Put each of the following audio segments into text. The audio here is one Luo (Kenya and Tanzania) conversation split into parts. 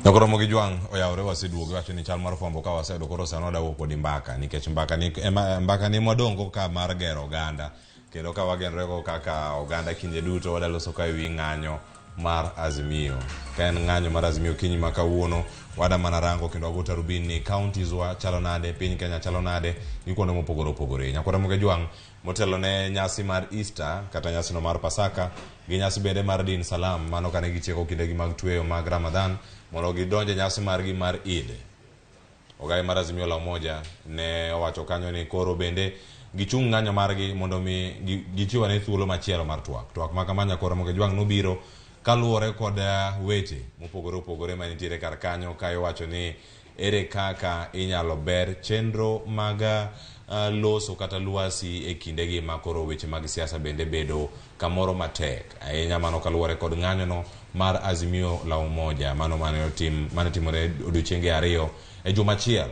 Nyakoromo gi jwang' oyawore waseduogo iwacho ni chal mar fwambo ka waseyudo koro sani wadago kodi mbaka nikech mbaka ni ema mbaka ni mwadongo ka mar gero oganda kendo ka wagenrego kaka oganda kinde duto wadaloso ka ewi ng'anyo mar Azimio. Ka en ng'anyo mar Azimio kinyi ma kawuono wada mana rango kendo wago tarubin ni counties wa chalo nade, piny Kenya chalo nade gi kuonde mopogore opogore. Nyakoromo gi jwang' motelo ne nyasi mar Easter kata nyasino mar Pasaka gi nyasi bende mar din Salam mano kane gitieko kindegi mag tweyo mag Ramadhan mondo gidonje nyasi margi mar Eid. Ogai mar Azimio la Umoja ne owacho kanyo ni koro bende gichung' ng'anyo margi mondo mi gichiw ane thuolo machielo mar twak. Twak ma kama Nyakoro Ramogi Ojwang' nobiro kaluwore kod weche mopogore opogore ma nitiere kar kanyo ka iwacho ni ere kaka inyalo ber chenro mag loso kata lwasi e kindegi ma koro weche mag siasa bende bedo kamoro matek ahinya mano kaluwore kod ng'anyono mar Azimio la Umoja mano mane otim mane timore odiochienge ariyo e juma achiel.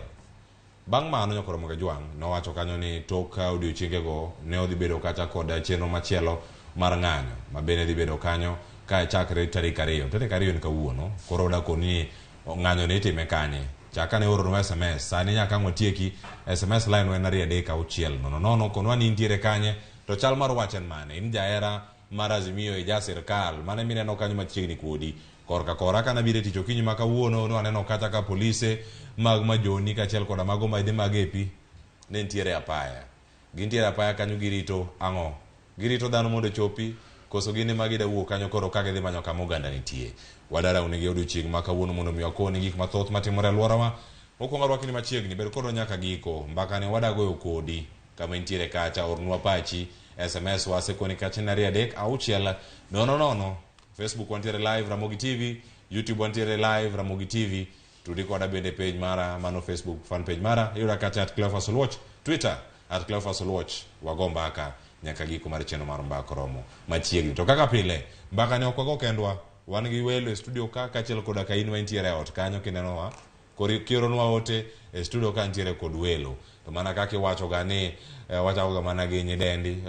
Bang' mano Nyakoro Ramogi Ojwang' nowacho kanyo ni tok odiochiengego ne odhi bedo kacha kod chenro machielo mar ng'anyo ma bende dhi bedo kanyo ka chakre tarik ariyo. Tarik ariyo en kawuono koro wadakoni ni ng'anyo ni itime kanye. Chak kane oornwa SMS sani nyaka ang' watieki SMS line wa en 2 3 6 0 0 konwa ni intiere kanye to chal mar wach en mane. In jahera mar Azimio ija sirkal mane mineno kanyo machiegni kodi korka kora kana biro e tich okinyi ma kawuono ne waneno kata ka polise mag majoni kaachiel koda mago maidhe mag epi ne nitiere apaya. Gintiere apaya kanyo girito ang'o? Girito dhano mondo ochopi koso gin ema gida wuok kanyo koro ka gidhi manyo kama oganda nitie. Wadara nigi odiochieng' ma kawuono mondo mi wakoni gik mathoth matimore e alworawa. Mokwongo arwaki ni machiegni bed kodwa nyaka giko. Mbaka ni wadagoyo kodi kama intiere kacha ornwa pachi SMS wasekoni kacha ni 2 3 6 0 0 Facebook wantiere live Ramogi TV, YouTube wantiere live Ramogi TV. Tudi koda bende page mara mano Facebook fan page mara iyuda kacha at Cleophas Oluoch, Twitter at Cleophas Oluoch. Wago mbaka nyaka giko mar chenro mar mbaka romo machiegni. To kaka pile mbaka ne ok wago kendwa, wan gi welo e studio ka kaachiel koda ka in ma intiere e ot kanyo kinenowa koro kioronwa ote e studio ka ntiere kod welo. To mana kaka iwacho ga ni wachako ga mana gi nyidendi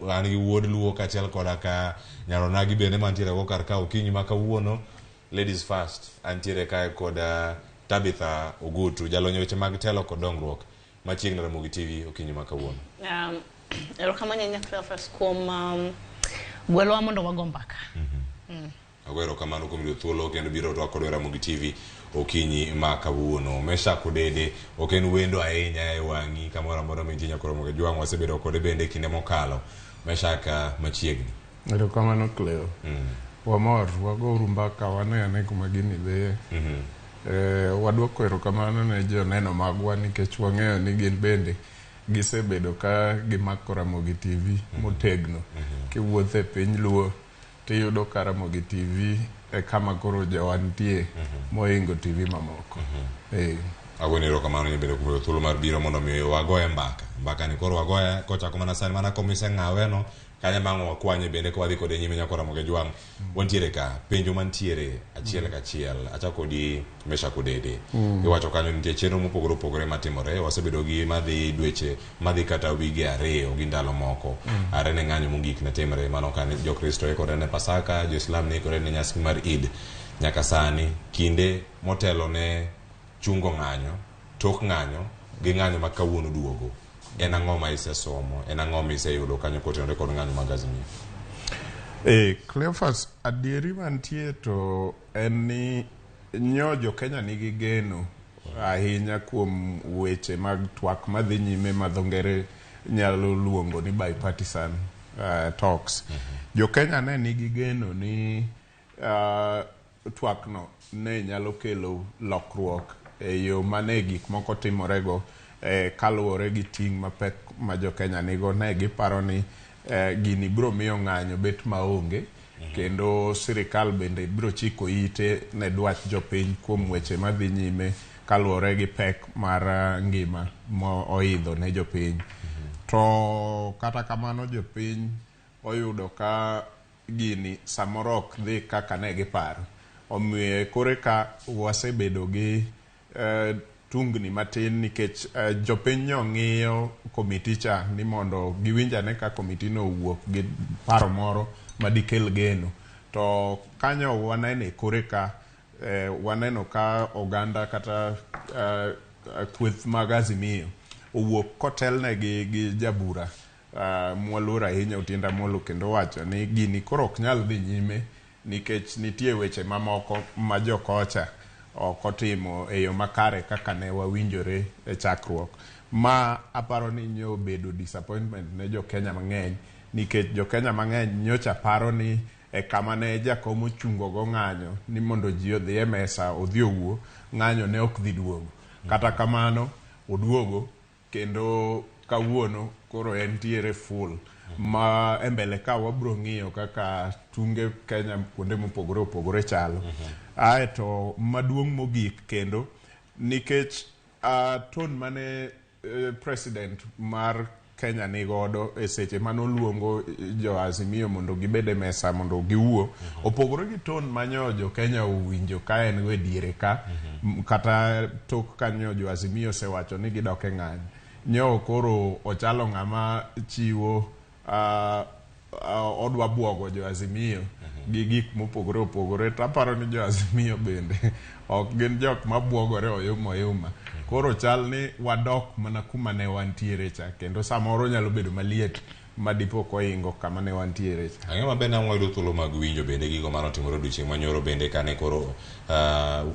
an gi wuod luo kaachiel koda ka nyaronagi bende mantiere go kar ka okinyi ma kawuono. Ladies first, antiere kae kod Tabitha Ogutu, jalony e weche mag telo kod dongruok machiegni Ramogi TV okinyi ma kawuono. Erokamano ahinya Cleophas kuom gwelowa mondo wago mbaka. Ago erokamano kuom yudo thuolo kendo biro twak kodwa e Ramogi TV okinyi ma kawuono. Meshack Odede ok en wendo ahinya e wang'i kamoro amora mintie nyaka Ramogi Ojwang' wasebedo kode bende e kinde mokalo. Meshack machiegni. Erokamano Cleo. Wamor, wagouru mbaka wane ane kuma gini dhiye. Waduoko erokamano ne joneno magwa nikech wang'eyo ni gin bende gisebedo ka gimako Ramogi TV motegno. Kiwuotho e piny Luo tiyudo ka Ramogi TV e kama koro jowa nitie mohingo TV mamoko. Agoni erokamano ni bende kuom yudo thuolo mar biro mondo mi wagoye mbaka. Mbaka ni koro wagoye kochako mana sani mana komiseng'awe no kanyo ema ang' wakwanye bende ka wadhi kode nyime nyaka Ramogi Ojwang'. Wantiere ka penjo mantiere achiel kachiel achako kodi Meshack Odede. Iwacho kanyo nitie chenro mopogore opogore matimore wasebedo gi madhi dweche madhi kata wige ariyo gi ndalo moko. Are ne ng'anyo mogik ne timre mano ka jokristo ikore ne Pasaka, jo-Islam ne ikore ne nyasi mar Eid. Nyaka sani kinde motelo ne chungo ng'anyo, tok ng'anyo gi ng'anyo ma kawuono duogo en ang'o ma isesomo en ang'o ma iseyudo kanyo kotenore kod ng'anyo mag Azimio? Cleophas, adieri mantie to en ni nyo jo Kenya nigi geno ahinya kuom weche mag twak madhi nyime ma dho ngere nyalo luongo ni bipartisan talks. Jo Kenya ne nigi geno ni twak no ne nyalo kelo lokruok e yo mane gik moko timorego kaluwore gi ting' mapek ma jo Kenya nigo. Ne giparo ni gini biro miyo ng'anyo bet maonge kendo sirikal bende biro chiko ite ne dwach jopiny kuom weche madhi nyime kaluwore gi pek mar ngima ma oidho ne jopiny. To kata kamano jopiny oyudo ka gini samoro ok dhi kaka ne giparo. Omiyo kore ka wasebedo gi tungni matin nikech jopiny nyo ng'iyo komiti cha ni mondo giwinj ane ka komiti no owuok gi paro moro madikel geno. To kanyo waneno e kore ka waneno ka oganda kata kweth mag Azimio owuok kotelnegi gi jabura mwaluor ahinya Otiende Amollo, kendo owacho ni gini koro ok nyal dhi nyime nikech nitie weche mamoko ma jokocha ok otimo e yo makare kaka ne wawinjore e chakruok. Ma aparo ni nyo obedo disappointment ne jo Kenya mang'eny, nikech jo Kenya mang'eny nyocha paro ni e kama ne jakom ochungo go ng'anyo ni mondo ji odhi e mesa odhi owuo, ng'anyo ne ok dhi duogo. Kata kamano oduogo kendo kawuono koro entiere full ma e mbele ka wabro ng'iyo kaka tunge Kenya kuonde mopogore opogore chalo. Aeto maduong' mogik kendo nikech tone mane president mar Kenya nigodo e seche manoluongo jo Azimio mondo gibed e mesa mondo giwuo, opogore gi tone manyo jo Kenya owinjo ka en go e diere ka, kata tok kanyo jo Azimio osewacho ni gidok e ng'anyo. Nyo koro ochalo ng'ama chiwo odwa buogo jo Azimio gi gik mopogore opogore, to aparo ni jo Azimio bende ok gin jok mabuogore oyuma oyuma. Koro chal ni wadok mana kuma ne wantiere cha, kendo samoro nyalo bedo maliet madipo koingo kama ne wantiere cha. Ang'e maber ne wayudo thuolo mag winjo bende gigo manotimore odiochieng' manyoro bende kane koro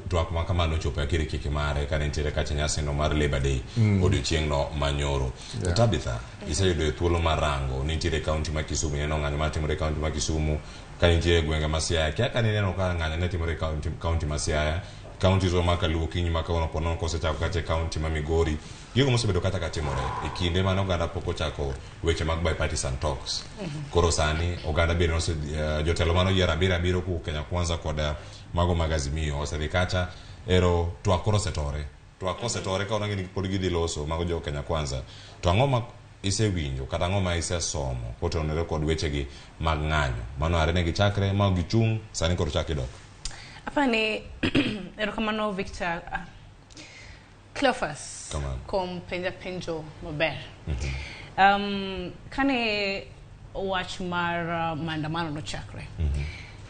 twak ma kamano ochopo e kirikiki mare kane nitiere kacha nyasi no mar Labor Day odiochieng' no manyoro. Tabitha, iseyudo thuolo mar rango nitiere kaunti ma Kisumu, ineno ng'anyo matimore e kaunti ma Kisumu, ka nitiere gwenge ma Siaya, kia ka nineno ka ng'anyo ne timore e kaunti ma Siaya, kaunti zo ma Kaluo kinyi ma kawuono po nono kosechako kacha e kaunti ma Migori, gigo mosebedo kata ka timore e kinde mane oganda pok ochako weche mag bipartisan talks. Koro sani oganda bende jotelo mane oyiero abiriyo abiriyo kowuok Kenya Kwanza kod mago mag Azimio osedhi kacha, ero twak koro osetore. Twak kosetore ka wanang'e ni pod gidhi loso mago jo Kenya Kwanza. To ang'o ma isewinjo kata ang'o ma isesomo kotenore kod wechegi mag ng'anyo? Mano are ne gichakre ma gichung' sani koro chak idok. Apani erokamano Victor Cleophas kuom penja penjo maber. Kane wach mar maandamano nochakre,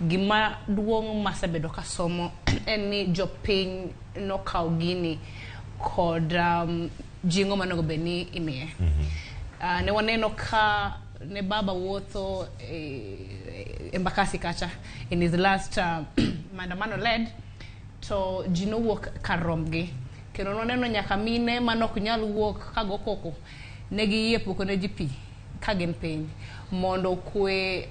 gima duong' masebedo kasomo en ni jopiny nokawo gini kod jing'o monego bed ni imiye. Ne waneno ka ne baba wuotho e Embakasi kacha in his last maandamano led, to ji nowuok kar rombgi, kendo nwaneno nyaka mine manok nyal wuok kago koko, ne giyie puko ne ji pi ka gin piny mondo okwe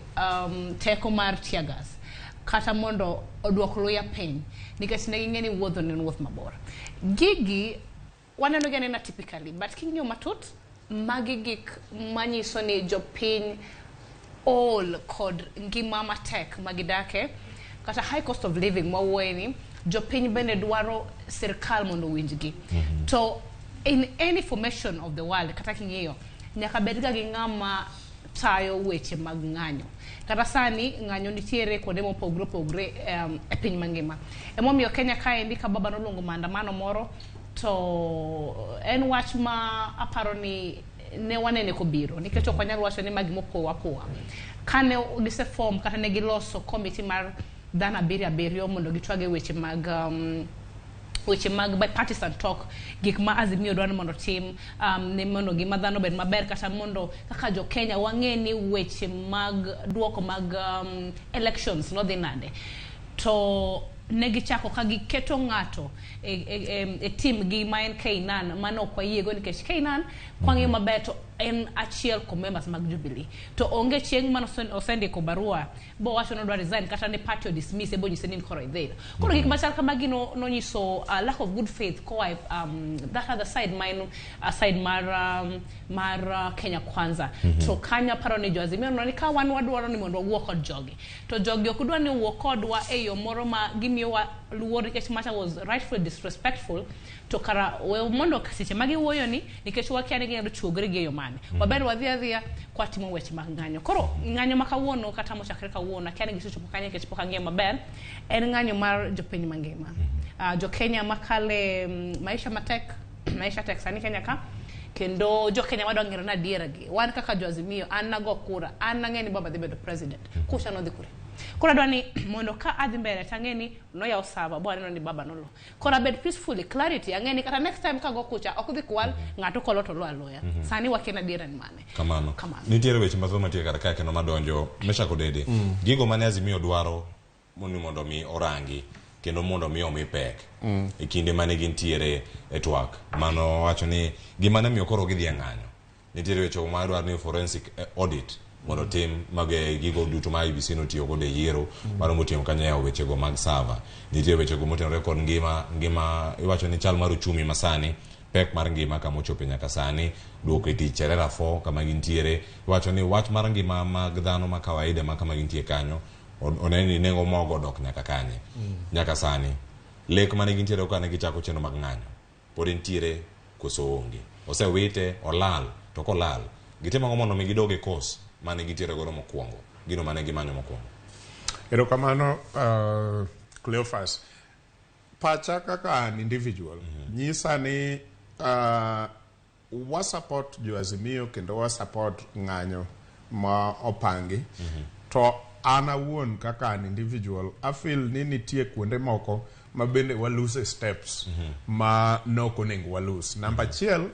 teko mar tear gas kata mondo oduok luya piny, nikech ne ging'e ni wuodho ne en wuoth mabor. Gigi waneno gi anena typically, but king'iyo matut, magi gik manyiso ni jopiny ol kod ngima matek magidake, kata high cost of living mwawuoye ni jopiny bende dwaro sirkal mondo owinjgi. To in any formation of the world, kata king'iyo, nyaka bed ga gi ng'ama tayo weche mag ng'anyo. Kata sani ng'anyo nitiere kuonde mopogore opogore e piny mangima. Emomiyo Kenya kaendi ka baba noluongo maandamano moro, to en wach ma aparo ni ne wanene kobiro, nikech ok wanyal wacho ni ma gima opowa apowa. Kane giseform kata ne giloso committee mar dhano abiriyo abiriyo mondo gitwag e weche mag bipartisan talk, gik ma Azimio dwaro mondo tim ne mondo ngima dhano obed maber, kata mondo kaka jo Kenya wang'e ni weche mag duoko mag elections nodhi nade. To ne gichako ka giketo ng'ato e team gi ma en Keynan, mano ok wayiego nikech Keynan kwang'iyo maber to En achiel kuom members mag Jubilee. To onge chieng' mane osendiko barua bowacho ni odwa resign kata ne party o dismiss bonyise ni in koro idhi. Koro gik machal kamagi nonyiso lack of good faith koa e that other side ma en side mar Kenya Kwanza. To kanyo aparo ni jo Azimio neno ni ka wan wadwaro ni mondo wawuo kod jogi. To jogi ok dwa ni wuo kodwa e yo moro ma gimiyowa luor nikech macha was rightfully disrespectful. To kara we mondo seche ma giwuoyo ni nikech wakia ni ginyalo chuogre gi e yo mane. Waber wadhi adhiya kwatimo weche mag ng'anyo. Koro ng'anyo ma kawuono kata mochakre kawuono akia ni gisechopo kanye nikech pok ang'iyo maber en ng'anyo mar jopiny mangima. Jo Kenya makale maisha matek, maisha tek sani Kenya ka. Kendo jo Kenya wadwa ng'ero ni adiera gi. Wan kaka jo Azimio, an nago kura, an nang'e ni baba dhi bedo president. Kucha nodhi kure. Koro adwa ni mondo ka adhi mbele tang'e ni noyaw server bo aneno ni baba nolo. Koro abed peacefully, clarity, ang'e ni kata next time kago kucha ok dhi kwal, ng'ato kolo to lo aloya. Sani wakia ni adiera ni mane. Kamano. Kamano. Nitiere weche mathoth mantie kar kae kendo madonjo Meshack Odede. Gigo mane Azimio dwaro ni mondo mi orangi kendo mondo mi omi pek e kinde mane gintiere e twak. Mano wacho ni gima ne miyo koro gidhi e ng'anyo. Nitiere weche ma dwaro ni forensic audit mondo tim mag gigo duto ma IEBC notiyo godo e yiero mano moting'o kanyo yawo wechego mag server. Nitie wechego motenore kod ngima iwacho ni chal mar uchumi masani, pek mar ngima kama ochope nyaka sani, duoko e tich Cherera 4 kama gintiere. Iwacho ni wach mar ngima mag dhano ma kawaida ma kama gintie kanyo one ni nengo mogo odok nyaka kanye. Nyaka sani lek mane gintiere kane gichako chenro mag ng'anyo pod entiere koso onge. Osewite, olal, to kolal gitimo ang'o mondo mi gidog e course mane gintiere godo mokwongo, gino mane gimanyo mokwongo? Erokamano Cleophas. Pacha kaka an individual nyisa ni wa support jo Azimio kendo wa support ng'anyo ma opangi. To an awuon kaka an individual I feel ni nitie kuonde moko ma bende wa lose steps ma nok onego wa lose. Namba achiel,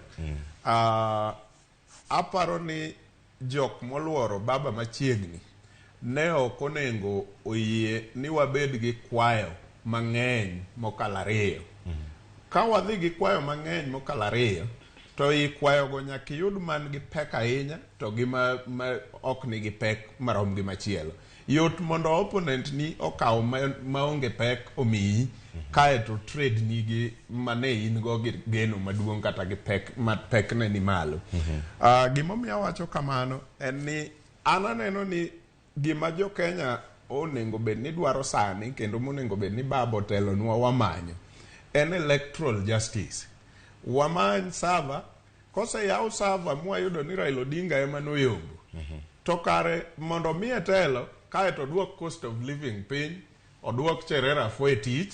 aparo ni jok moluoro baba machiegni ne ok onego oyie ni wabed gi kwayo mang'eny mokalo ariyo. Ka wadhi gi kwayo mang'eny mokalo ariyo, to i kwayogo nyaka iyud man gi pek ahinya to gi ma ok nigi pek marom gi machielo. Yot mondo opponent ni okaw maonge pek omiyi, kaeto trade ni gi mane in go gi geno maduong' kata gi pek ma pekne ni malo. Gimomiyo awacho kamano en ni an aneno ni gima jo Kenya onego bed ni dwaro sani kendo monego bed ni baba otelonwa wamanyo en electoral justice. Wamany server, koseyaw server mwayudo ni Raila Odinga ema noyombo. To kare mondo miye telo kaeto oduok cost of living piny, oduok Cherera 4 e tich,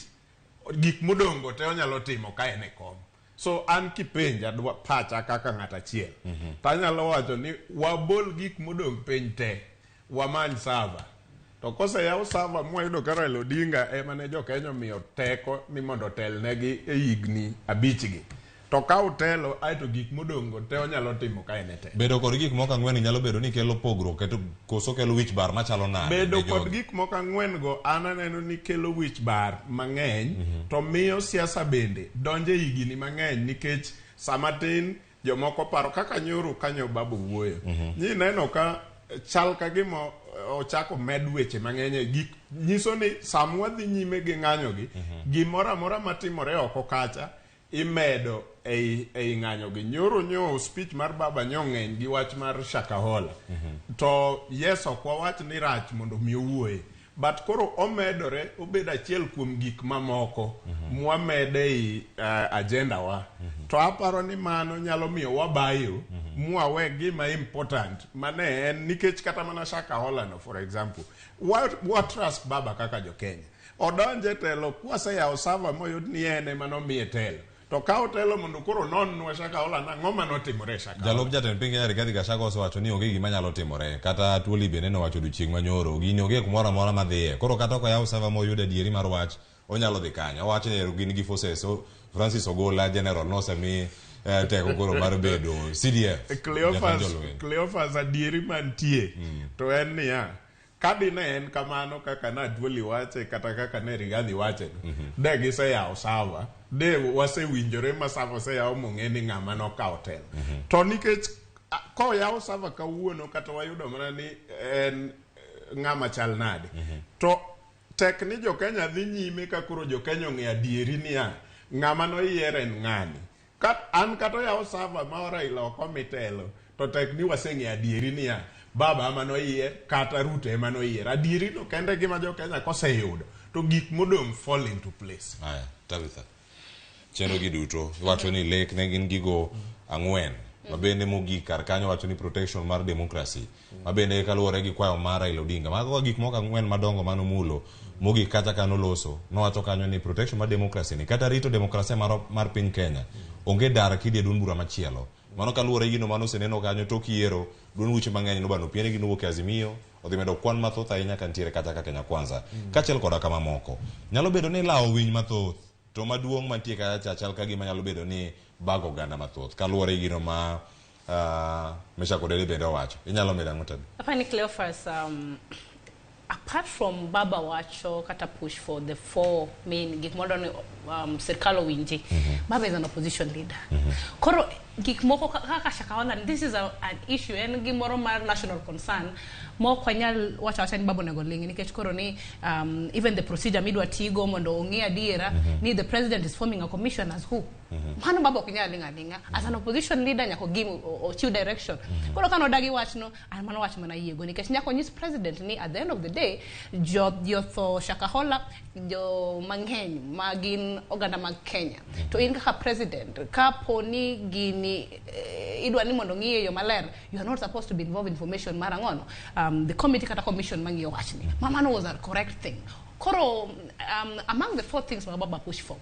gik modong' te onyalo timo ka en e kom. So an kipenja dwa pacha kaka ng'at achiel. To anyalo wacho ni wabol gik modong' piny te, wamany server. To koseyaw server mwayudo ka Raila Odinga ema ne jo Kenya omiyo teko ni mondo otelnegi e higni 5 gi. To ka otelo aeto gik modong' go te onyalo timo ka en e telo. Bedo kod gik moko ang'wen nyalo bedo ni kelo pogruok keto koso kelo wich bar machalo nade? Bedo kod gik moko ang'wen go an aneno ni kelo wich bar mang'eny to miyo siasa bende donjo e higni mang'eny nikech sama tin jomoko paro kaka nyoro kanyo babu wuoyo. Ni neno ka chal ka gima ochako med weche mang'eny e gik nyiso ni sama wadhi nyime gi ng'anyo gi gimoro amora matimore oko kacha imedo ei ng'anyo gi. Nyoro nyo speech mar baba nyo ng'eny gi wach mar Shakahola. To yes, ok wawach ni rach mondo mi owuoye. But koro omedore obedo achiel kuom gik mamoko mwamede ei agenda wa. To aparo ni mano nyalo miyo wabayo mwawe gima important mane en nikech kata mana Shakahola no for example. Wa trust baba kaka jo Kenya. Odonje telo kwaseyawo server moyud ni en ema nomiye telo. To ka otelo mondo koro nonnwa Shakahola nang'o manotimore e Shakahola. Jalup jatend piny Kenya Rigathi Gachagua osewacho ni onge gima nyalo timore. Kata Atwoli bende nowacho odiochieng' manyoro. Gini onge kumoro amora madhiye. Koro kata ok oyaw server moyud adieri mar wach, onyalo dhi kanyo. Owacho ni gin gi forces. So, Francis Ogola General nosemi teko koro mar bedo CDF. Cleophas adieri mantie. To en niya, ka dine en kamano kaka ne Atwoli wache kata kaka ne Rigathi wache, de giseyawo server, de wasewinjore ma server oseyaw mong'e ni ng'ama nokawo telo. To nikech Koyaw server kawuono kata wayudo mana ni en ng'ama chal nade, to tek ni jo Kenya dhi nyime ka koro jo Kenya ong'eyo adieri niya ng'ama noyier en ng'ani. Ka an kata oyaw server ma Raila ok omi telo, to tek ni waseng'eyo adieri niya baba ema noyier kata Ruto ema noyier. Adieri no kende gima jo Kenya koseyudo to gik modong' fall into place. Aya, Tabitha. Chenro gi duto iwacho ni lek ne gin gigo ang'wen mabende mogik kar kanyo wacho ni protection mar democracy mabende kaluwore gi kwayo mar Raila Odinga. Mago gik moko ang'wen madongo manomulo mogik kata kanoloso nowacho kanyo ni protection mar democracy ni kata rito demokrasia mar piny Kenya onge dar kidhi e duond bura machielo. Mano kaluwore gi gino mane oseneno kanyo tok yiero duond buche mang'eny nobano piene gi nowuok e Azimio odhi medo kwan mathoth ahinya kantiere kata ka Kenya Kwanza kaachiel koda kamamoko. Nyalo bedo ni lawo winy mathoth to maduong' mantie kacha cha chal ka gima nyalo bedo ni bago oganda mathoth kaluwore gi gino ma Meshack Odede bende owacho. Inyalo medo ang'o Tabi? Apani Cleophas, apart from Baba wacho kata push for the four main gik mondo ni sirkal owinji, Baba is an opposition leader. Koro gik moko kaka Shakahola, this is an issue, en gimoro mar national concern ma ok wanyal wacho awacha ni Baba onego ling nikech koro ni even the procedure midwa tigo mondo ong'e adiera ni the president is forming a commission as who. Mano Baba ok nyal ling' aling'a. As an opposition leader nyaka ogim ochiw direction. Koro ka nodagi wachno, an mano wach mana yiego nikech nyaka onyis president ni at the end of the day jo jotho Shakahola jo mang'eny ma gin oganda mag Kenya. To in kaka president kapo ni gini idwa ni mondo ng'iye e yo maler, you are not supposed to be involved in information mar ang'ono the committee kata commission mang'iyo wachni. Ma mano was a correct thing. Koro among the four things ma Baba push for,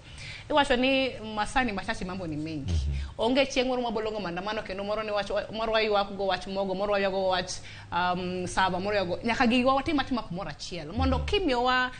iwacho ni masani machache mambo ni mengi. Onge chieng' moro mabolongo maandamano kendo moro ni wach moro waywak go wach mogo, moro waywak go wach saba, moro waywak go nyaka giwa watim atima kumoro achiel mondo kimiyowa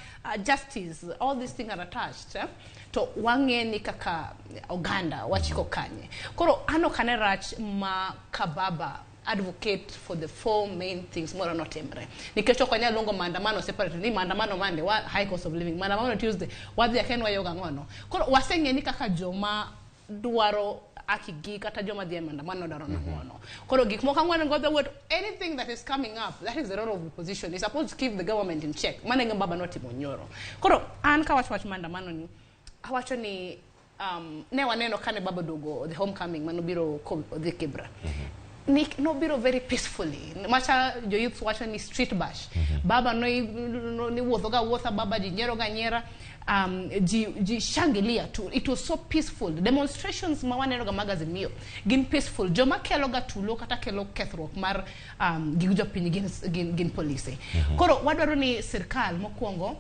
justice, all these things are attached, eh? To wang'e ni kaka oganda wachiko kanye. Koro an ok ane rach ma ka Baba advocate for the four main things moro notimre nikech ok wanyal luongo maandamano separate ni maandamano Monday wa high cost of living, maandamano Tuesday wadhi aken wayoga ang'ono. Koro waseng'e ni kaka joma dwaro haki gi kata joma dhi e maandamano dwaro nang'ono. Koro gik moko ang'wen go the word anything that is coming up, that is the role of opposition, is supposed to keep the government in check. Mano e gima Baba notimo nyoro. Koro an kawacho wach maandamano ni awacho ni ne waneno kane Baba oduogo the homecoming manobiro odhi Kibra. Ni nobiro very peacefully. Macha jo youth wacho ni street bash. Baba no, no ni wuotho ga wuotha, Baba ji nyiero ga nyiera, ji shangilia tu. It was so peaceful. Demonstrations ma waneno ga mag Azimio gin peaceful. Joma kelo ga tulo kata kelo kethruok mar gig jopiny gin polise. Koro wadwaro ni sirkal mokwongo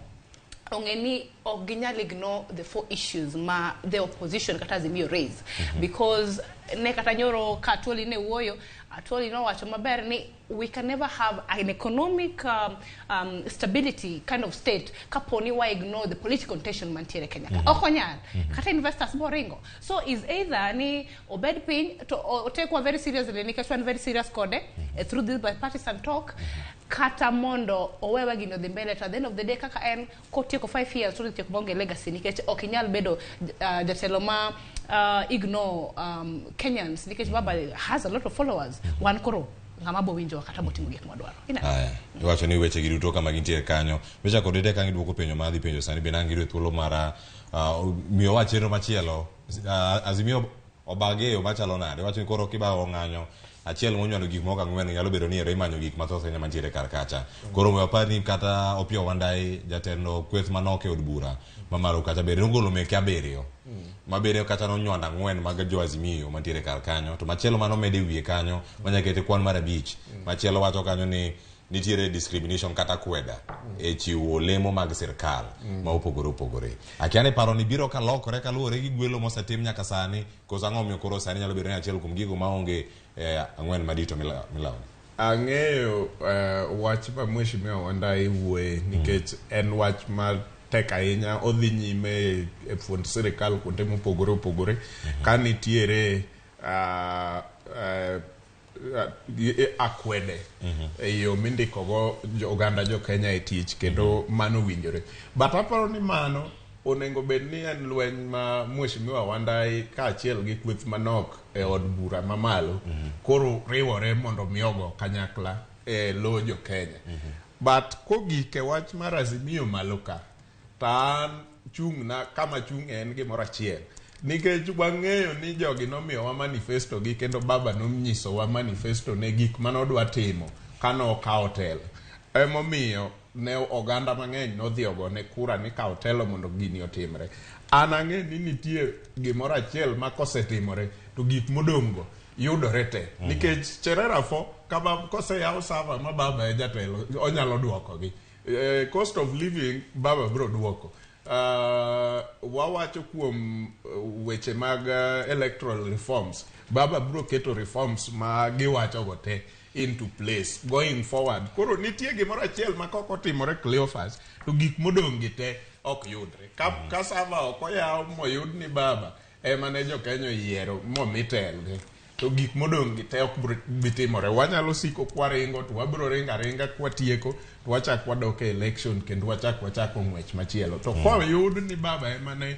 ong'e ni ok ginyal ignore the four issues ma the opposition kata Azimio raise, because ne kata nyoro ka Atwoli ne wuoyo, Atwoli nowacho maber ni we can never have an economic stability kind of state kapo ni wa ignore the political tension mantiere Kenya ka. Ok onyal. Kata investors boringo. So is either ni obed piny to otekwa very seriously nikech wan very serious kode through this bipartisan talk, kata mondo owewa gino dhi mbele to at the end of the day kaka en kotieko 5 years to tieko maonge legacy nikech ok inyal bedo jatelo ma ignore Kenyans nikech Baba has a lot of followers. Wan koro ng'ama bo winjowa kata botimo gik mwadwaro. Ineno? Aya, iwacho ni weche gi duto kama gintiere kanyo. Meshack Odede ka giduoko penjo ma adhi penjo sani bende ang' giyudo thuolo mar miyowa chenro machielo. Azimio obage e yo machalo nade? Iwacho ni koro kibawo ng'anyo achiel monywando gik moko ang'wen nyalo bedo ni ero imanyo gik mathoth ahinya mantiere kar kacha. Koro we wapar ni kata Opiyo Wandayi jatelo kweth manok e od bura mamalo kacha bende nogolo meke 7 mabende kata nonywando 4 mag jo Azimio mantiere kar kanyo to machielo mano mede e wiye kanyo manyaka kete kwan mar 5 machielo wacho kanyo ni nitiere discrimination kata kweda e chiwo lemo mag sirkal ma opogore opogore. Akia ni paro ni biro kalokore kaluwore gi gwelo mosetim nyaka sani koso ang'o omiyo koro sani nyalo bedo ni achiel kuom gigo maonge 4 madito milawo. Ang'eyo wach ma Mheshimiwa Wandayi wuoye nikech en wach ma tek ahinya odhi nyime e fuond sirikal kuonde mopogore opogore ka nitiere akwede e yo mindikogo oganda jo Kenya e tich kendo mano winjore, but aparo ni mano Onego bed ni en lweny ma Mheshimiwa Wandayi kaachiel gi kweth manok e od bura mamalo koro riwore mondo mi ogo kanyakla e lo jo Kenya. But kogik e wach mar Azimio malo ka, to an chung'na kama chung'e en gimoro achiel. Nikech wang'eyo ni jogi nomiyowa manifesto gi kendo baba nonyisowa manifesto ne gik manodwa timo kanokawo telo. Emomiyo ne oganda mang'eny nodhi ogone kura ni kaw telo mondo gini otimre. An ang'e ni nitie gimoro achiel ma kosetimore to gik modong' go yudore te. Nikech Cherera fo kaba koseyaw server ma baba e jatelo onyalo duokogi. Cost of living baba biro duoko. Wawacho kuom weche mag electoral reforms. Baba biro keto reforms ma giwacho go te into place going forward. Koro nitie gimoro achiel ma kok otimore Cleophas to gik modong' gi te ok yudre. Ka server ok oyaw moyud ni baba ema ne jo Kenya oyiero momi telo to gik modong' gi te ok bi timore. Wanyalo siko kwaringo to wabiro ringo aringa kwatieko to wachak wadok e election kendo wachak wachako ng'wech machielo. To koyud ni baba ema ne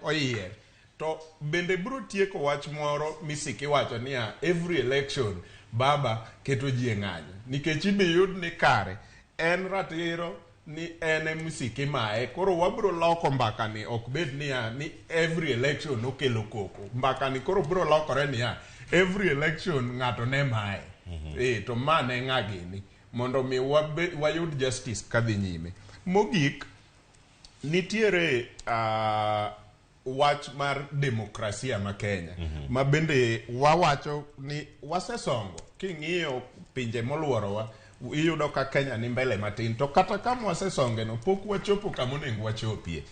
oyier to bende biro tieko wach moro misiki wacho niya every election baba keto ji e ng'anyo nikech ibi yud ni kare en ratiro ni en emisiki maye koro wabiro loko mbaka ni ok bed niya ni every election okelo koko mbaka ni koro biro lokore niya every election ng'ato ne maye to ma ne ng'a gini mondo mi wayud justice kadhi nyime. Mogik nitiere wach mar demokrasia ma Kenya ma bende wawacho ni wasesongo. King'iyo pinje moluorowa iyudo ka Kenya ni mbele matin, to kata kama wasesonge no pok wachopo kama onego wachopie.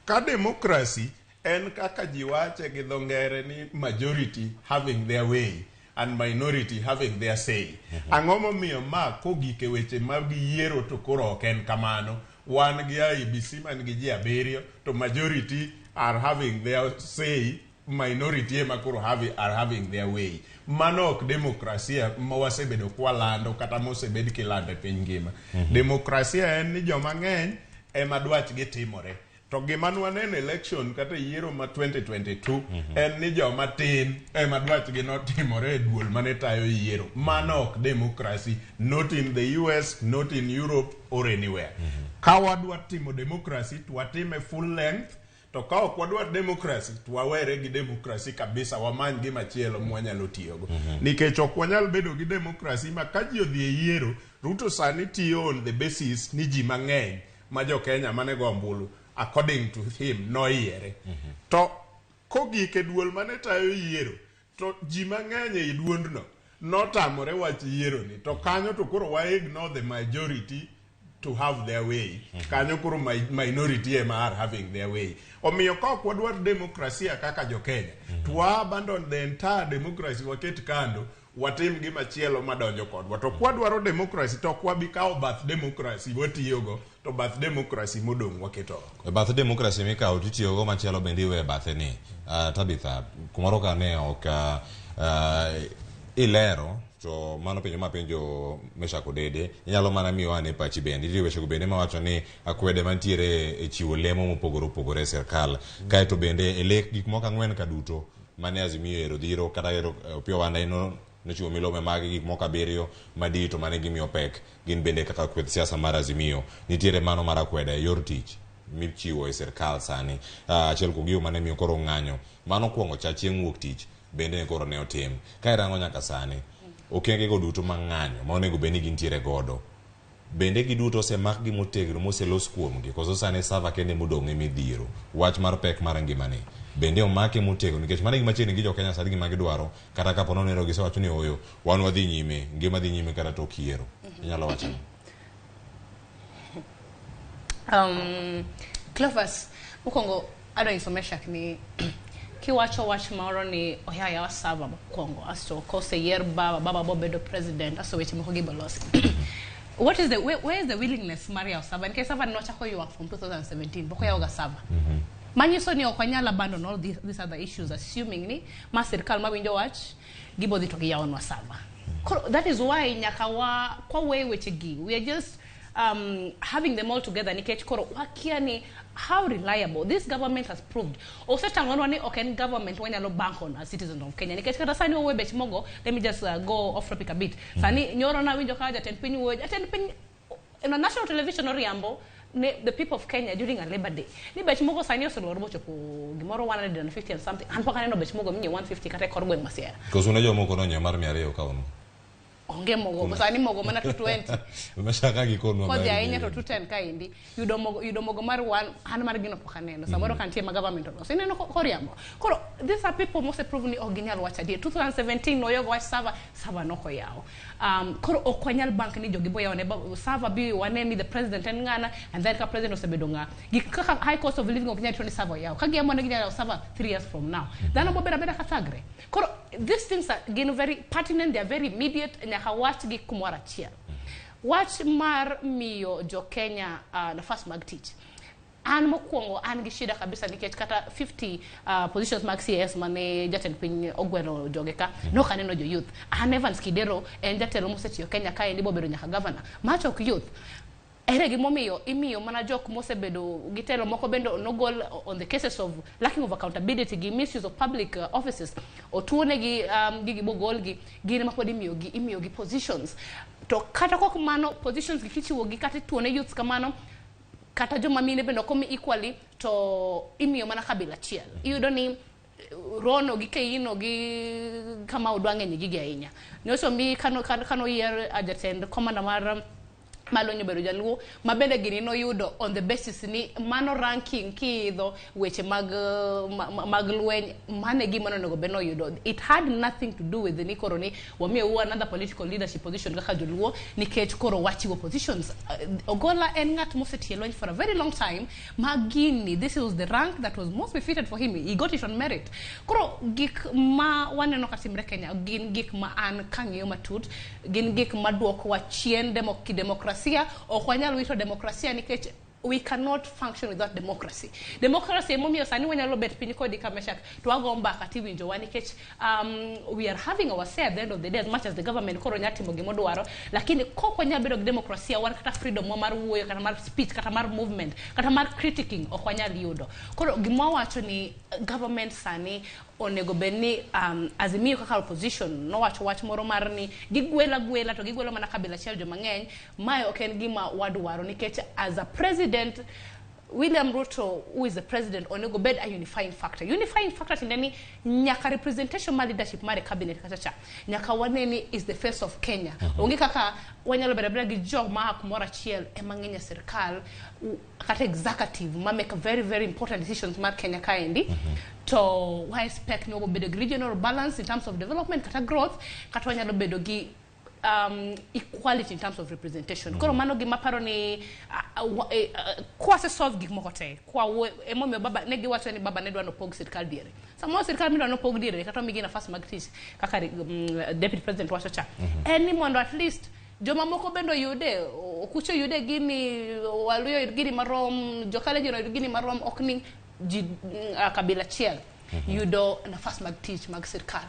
Ka demokrasi en kaka ji wache gi dho ngere ni majority having their way and minority having their say. Ang'o momiyo ma kogik e weche mag yiero to koro ok en kamano? Wan gi IEBC man gi ji 7 to majority are having their say, minority ema koro are having their way. Mano ok demokrasia ma wasebedo kwalando kata mosebed kilando e piny ngima. Demokrasia en ni joma ng'eny ema dwachgi timore. To gima nwaneno election kata yiero ma 2022 en ni joma tin ema dwachgi notimore e duol mane tayo yiero. Mano ok democracy, not in the US, not in Europe or anywhere. Ka wadwa timo democracy to watime full length, to ka ok wadwa democracy to wawere gi democracy kabisa, wamany gimachielo mwanyalo tiyogo. Nikech ok wanyal bedo gi democracy ma ka ji odhi e yiero, Ruto sani tiyo on the basis ni ji mang'eny ma jo Kenya mane go ombulu according to him noyiere. To kogik e duol mane tayo yiero to ji mang'eny ei duondno notamore wach yiero ni, to kanyo to koro wa ignore the majority to have their way. Kanyo koro minority ema are having their way. Omiyo ka ok wadwar demokrasia kaka jo Kenya, to wa abandon the entire democracy, waket kando, watim gimachielo madonjo kodwa. To kwadwaro democracy to ok wabi kawo bath democracy watiyogo, to bath democracy modong' waketo oko. E bath democracy mikawo titiyogo machielo bende iwe bathe ni. Tabitha, kumoro ka ne ok ilero to mano penjo ma penjo Meshak Odede, inyalo mana miyo ane pachi bende. Nitie wechego bende mawacho ni akwede mantiere e chiwo lemo mopogore opogore e sirkal. Kaeto bende e lek gik moko 4 ka duto mane Azimio ero dhiro kata ero Opiyo Wandayi nochiwo milome mag gik moko 7 madito mane gimiyo pek gin bende kaka kweth siasa mar Azimio. Nitiere mano mar akwede e yor tich michiwo e sirkal sani. Achiel kuom gigo mane miyo koro ng'anyo mano kuongo cha chieng' wuok tich bende koro ne otim. Ka irango nyaka sani, okenge go duto ma ng'anyo ma onego bed ni gintiere godo, bende giduto osemakgi motegno moselos kuomgi, koso sani server kende modong' e midhiero. Wach mar pek mar ngimani bende omake motegno, nikech mano e gima chiegni gi jo Kenya sani gima gidwaro, kata kapo nono gisewacho ni oyo, wan wadhi nyime, ngima dhi nyime kata tok yiero. Inyalo wacho ang'o? Cleophas, mokwongo adwa nyiso Meshak ni kiwacho wach moro ni oya yawa server mokwongo, asto koseyier baba, baba bobedo president, asto weche moko gibolosi. What is the where is the willingness mar yawo server? Nikech server nochako ywak from 2017, pok oyawoga server. Manyiso ni ok wanyal abandon all these other issues, assuming ni ma sirkal mawinjo wach gibodhi to giyawonwa server. Koro, that is why nyaka wa kwa we weche gi, we are just having them all together, nikech koro wakia ni How reliable this government has proved. Osetang'onwa ni ok en government wanyalo bank on as citizens of Kenya. Nikech kata sani wawuoyo bech mogo, let me just go off topic a bit. Sani nyoro nawinjo ka jatend piny wuoyo, jatend piny on a national television oriambo ne the people of Kenya during a Labor Day. Ni bech mogo sani oselor mochopo gimoro 150 and something. An pok aneno bech mogo minyiewo 150 kata e kor gweng' ma Siaya. Koso ne jomoko nonyiewo mar 200 ka unu. Onge mogo, sani mogo mana 220. Mashaka gikonwa Kodhi mar ahinya to gini. 210 kaendi. Yudo mogo mar one an mar gino pok aneno. Samoro ka nitie ma government oloso. Ineno koriambo. Koro these are people mose prove ni ok ginyal wacho adier. 2017 noyogo wach server, server nok oyaw. Koro ok wanyal bank ni jogi boyawo ne server bi wane ni the president en ng'ana and then ka president osebedo ng'a. Gik kaka high cost of living ok nyal to ni server oyaw. Ka giamua ni ginyalo yawo server 3 years from now. Dhano bobedo abeda ka thagre. Koro these things are gin very pertinent, they are very immediate, nyaka wachgi kumoro achiel. Wach mar miyo jo Kenya nafas mag tich. An mokwongo an gi shida kabisa nikech kata 50 positions mag CS mane jatend piny ogwelo joge ka nok aneno jo youth. An Evans Kidero en jatelo mosetiyo Kenya kaendi bobedo nyaka governor. Macho ok youth. Ere gimomiyo imiyo mana jok mosebedo gi telo moko bende nogol on the cases of lacking of accountability gi misuse of public offices otuonegi gigi bogolgi gin ema pod imiyogi positions to kata kok mano positions gi kichiwogi kata ituone youths kamano kata joma mine bende ok omi equally to imiyo mana kabila achiel iyudo ni Rono gi Keino gi Kamau dwa ng'eny gigi ahinya nyocha omi kano yier jatend commander mar Malonyo obedo jaluo ma bende gini noyudo on the basis ni mano ranking kiidho weche mag lweny mane gima nonego bed noyudo. It had nothing to do with ni koro ni wamiyou another political leadership position kaka joluo nikech koro wachiwo positions. Ogola en ng'at mosetiyo e lweny for a very long time ma gini this was the rank that was most befitted for him. He got it on merit. Koro gik ma waneno katimre Kenya gin gik ma an kang'iyo matut gin gik maduokowa chien kidemokrasia. Ok wanyal wito demokrasia nikech we cannot function without democracy. Democracy emomiyo sani wanyalo bet piny kodi ka Meshak to wago mbaka tiwinjowa nikech we are having our say at the end of the day as much as the government koro nyalo timo gimodwaro lakini kok wanyal bedo gi demokrasia wan kata freedom wa mar wuoyo kata mar speech kata mar movement kata mar critiquing ok wanyal yudo. Koro gima wawacho ni government sani onego bed ni Azimio kaka opposition nowacho wach moro mar ni gigwelo agwela to gigwelo mana kabila achiel joma ng'eny mae ok en gima wadwaro nikech as a president William Ruto who is the president onego bed a unifying factor. Unifying factor tiende ni nyaka representation mar leadership mar e cabinet kacha cha nyaka wane ni is the face of Kenya. Onge kaka wanyalo bedo abeda gi jok ma a kumoro achiel ema ng'eny e sirkal kata executive ma make very very important decisions mar Kenya kaendi to wa expect ni wabobedo gi regional balance in terms of development kata growth kata wanyalo bedo gi equality in terms of representation. Koro mano gima paro ni kwase solve gik moko te kwa emomiyo baba ne giwacho ni baba ne dwa nopog sirkal diere samoro sirkal midwa nopog diere kata omigi nafas mag tich kaka deputy president wacho cha en ni mondo at least jomamoko bende oyude okuche oyude gini waluyo oyud gini marom jokalenjin oyud gini marom ok ni ji kabila achiel yudo nafas mag tich mag sirkal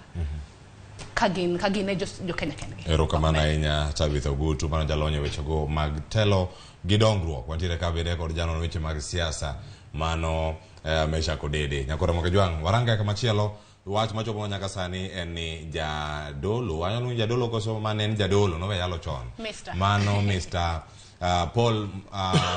ka gin e jo Kenya kendgi. Erokamano ahinya Tabitha Ogutu, mano jalony e wechego mag telo gi dongruok. Wantiere ka bende kod janon weche mag siasa mano Meshack Odede. Nyakora Mokajwang', warange kamachielo wach machopo nyaka sani en ni jadolo, anyalo ni jadolo koso mane en jadolo nowe yalo chon. Mr. Mano Mr. Paul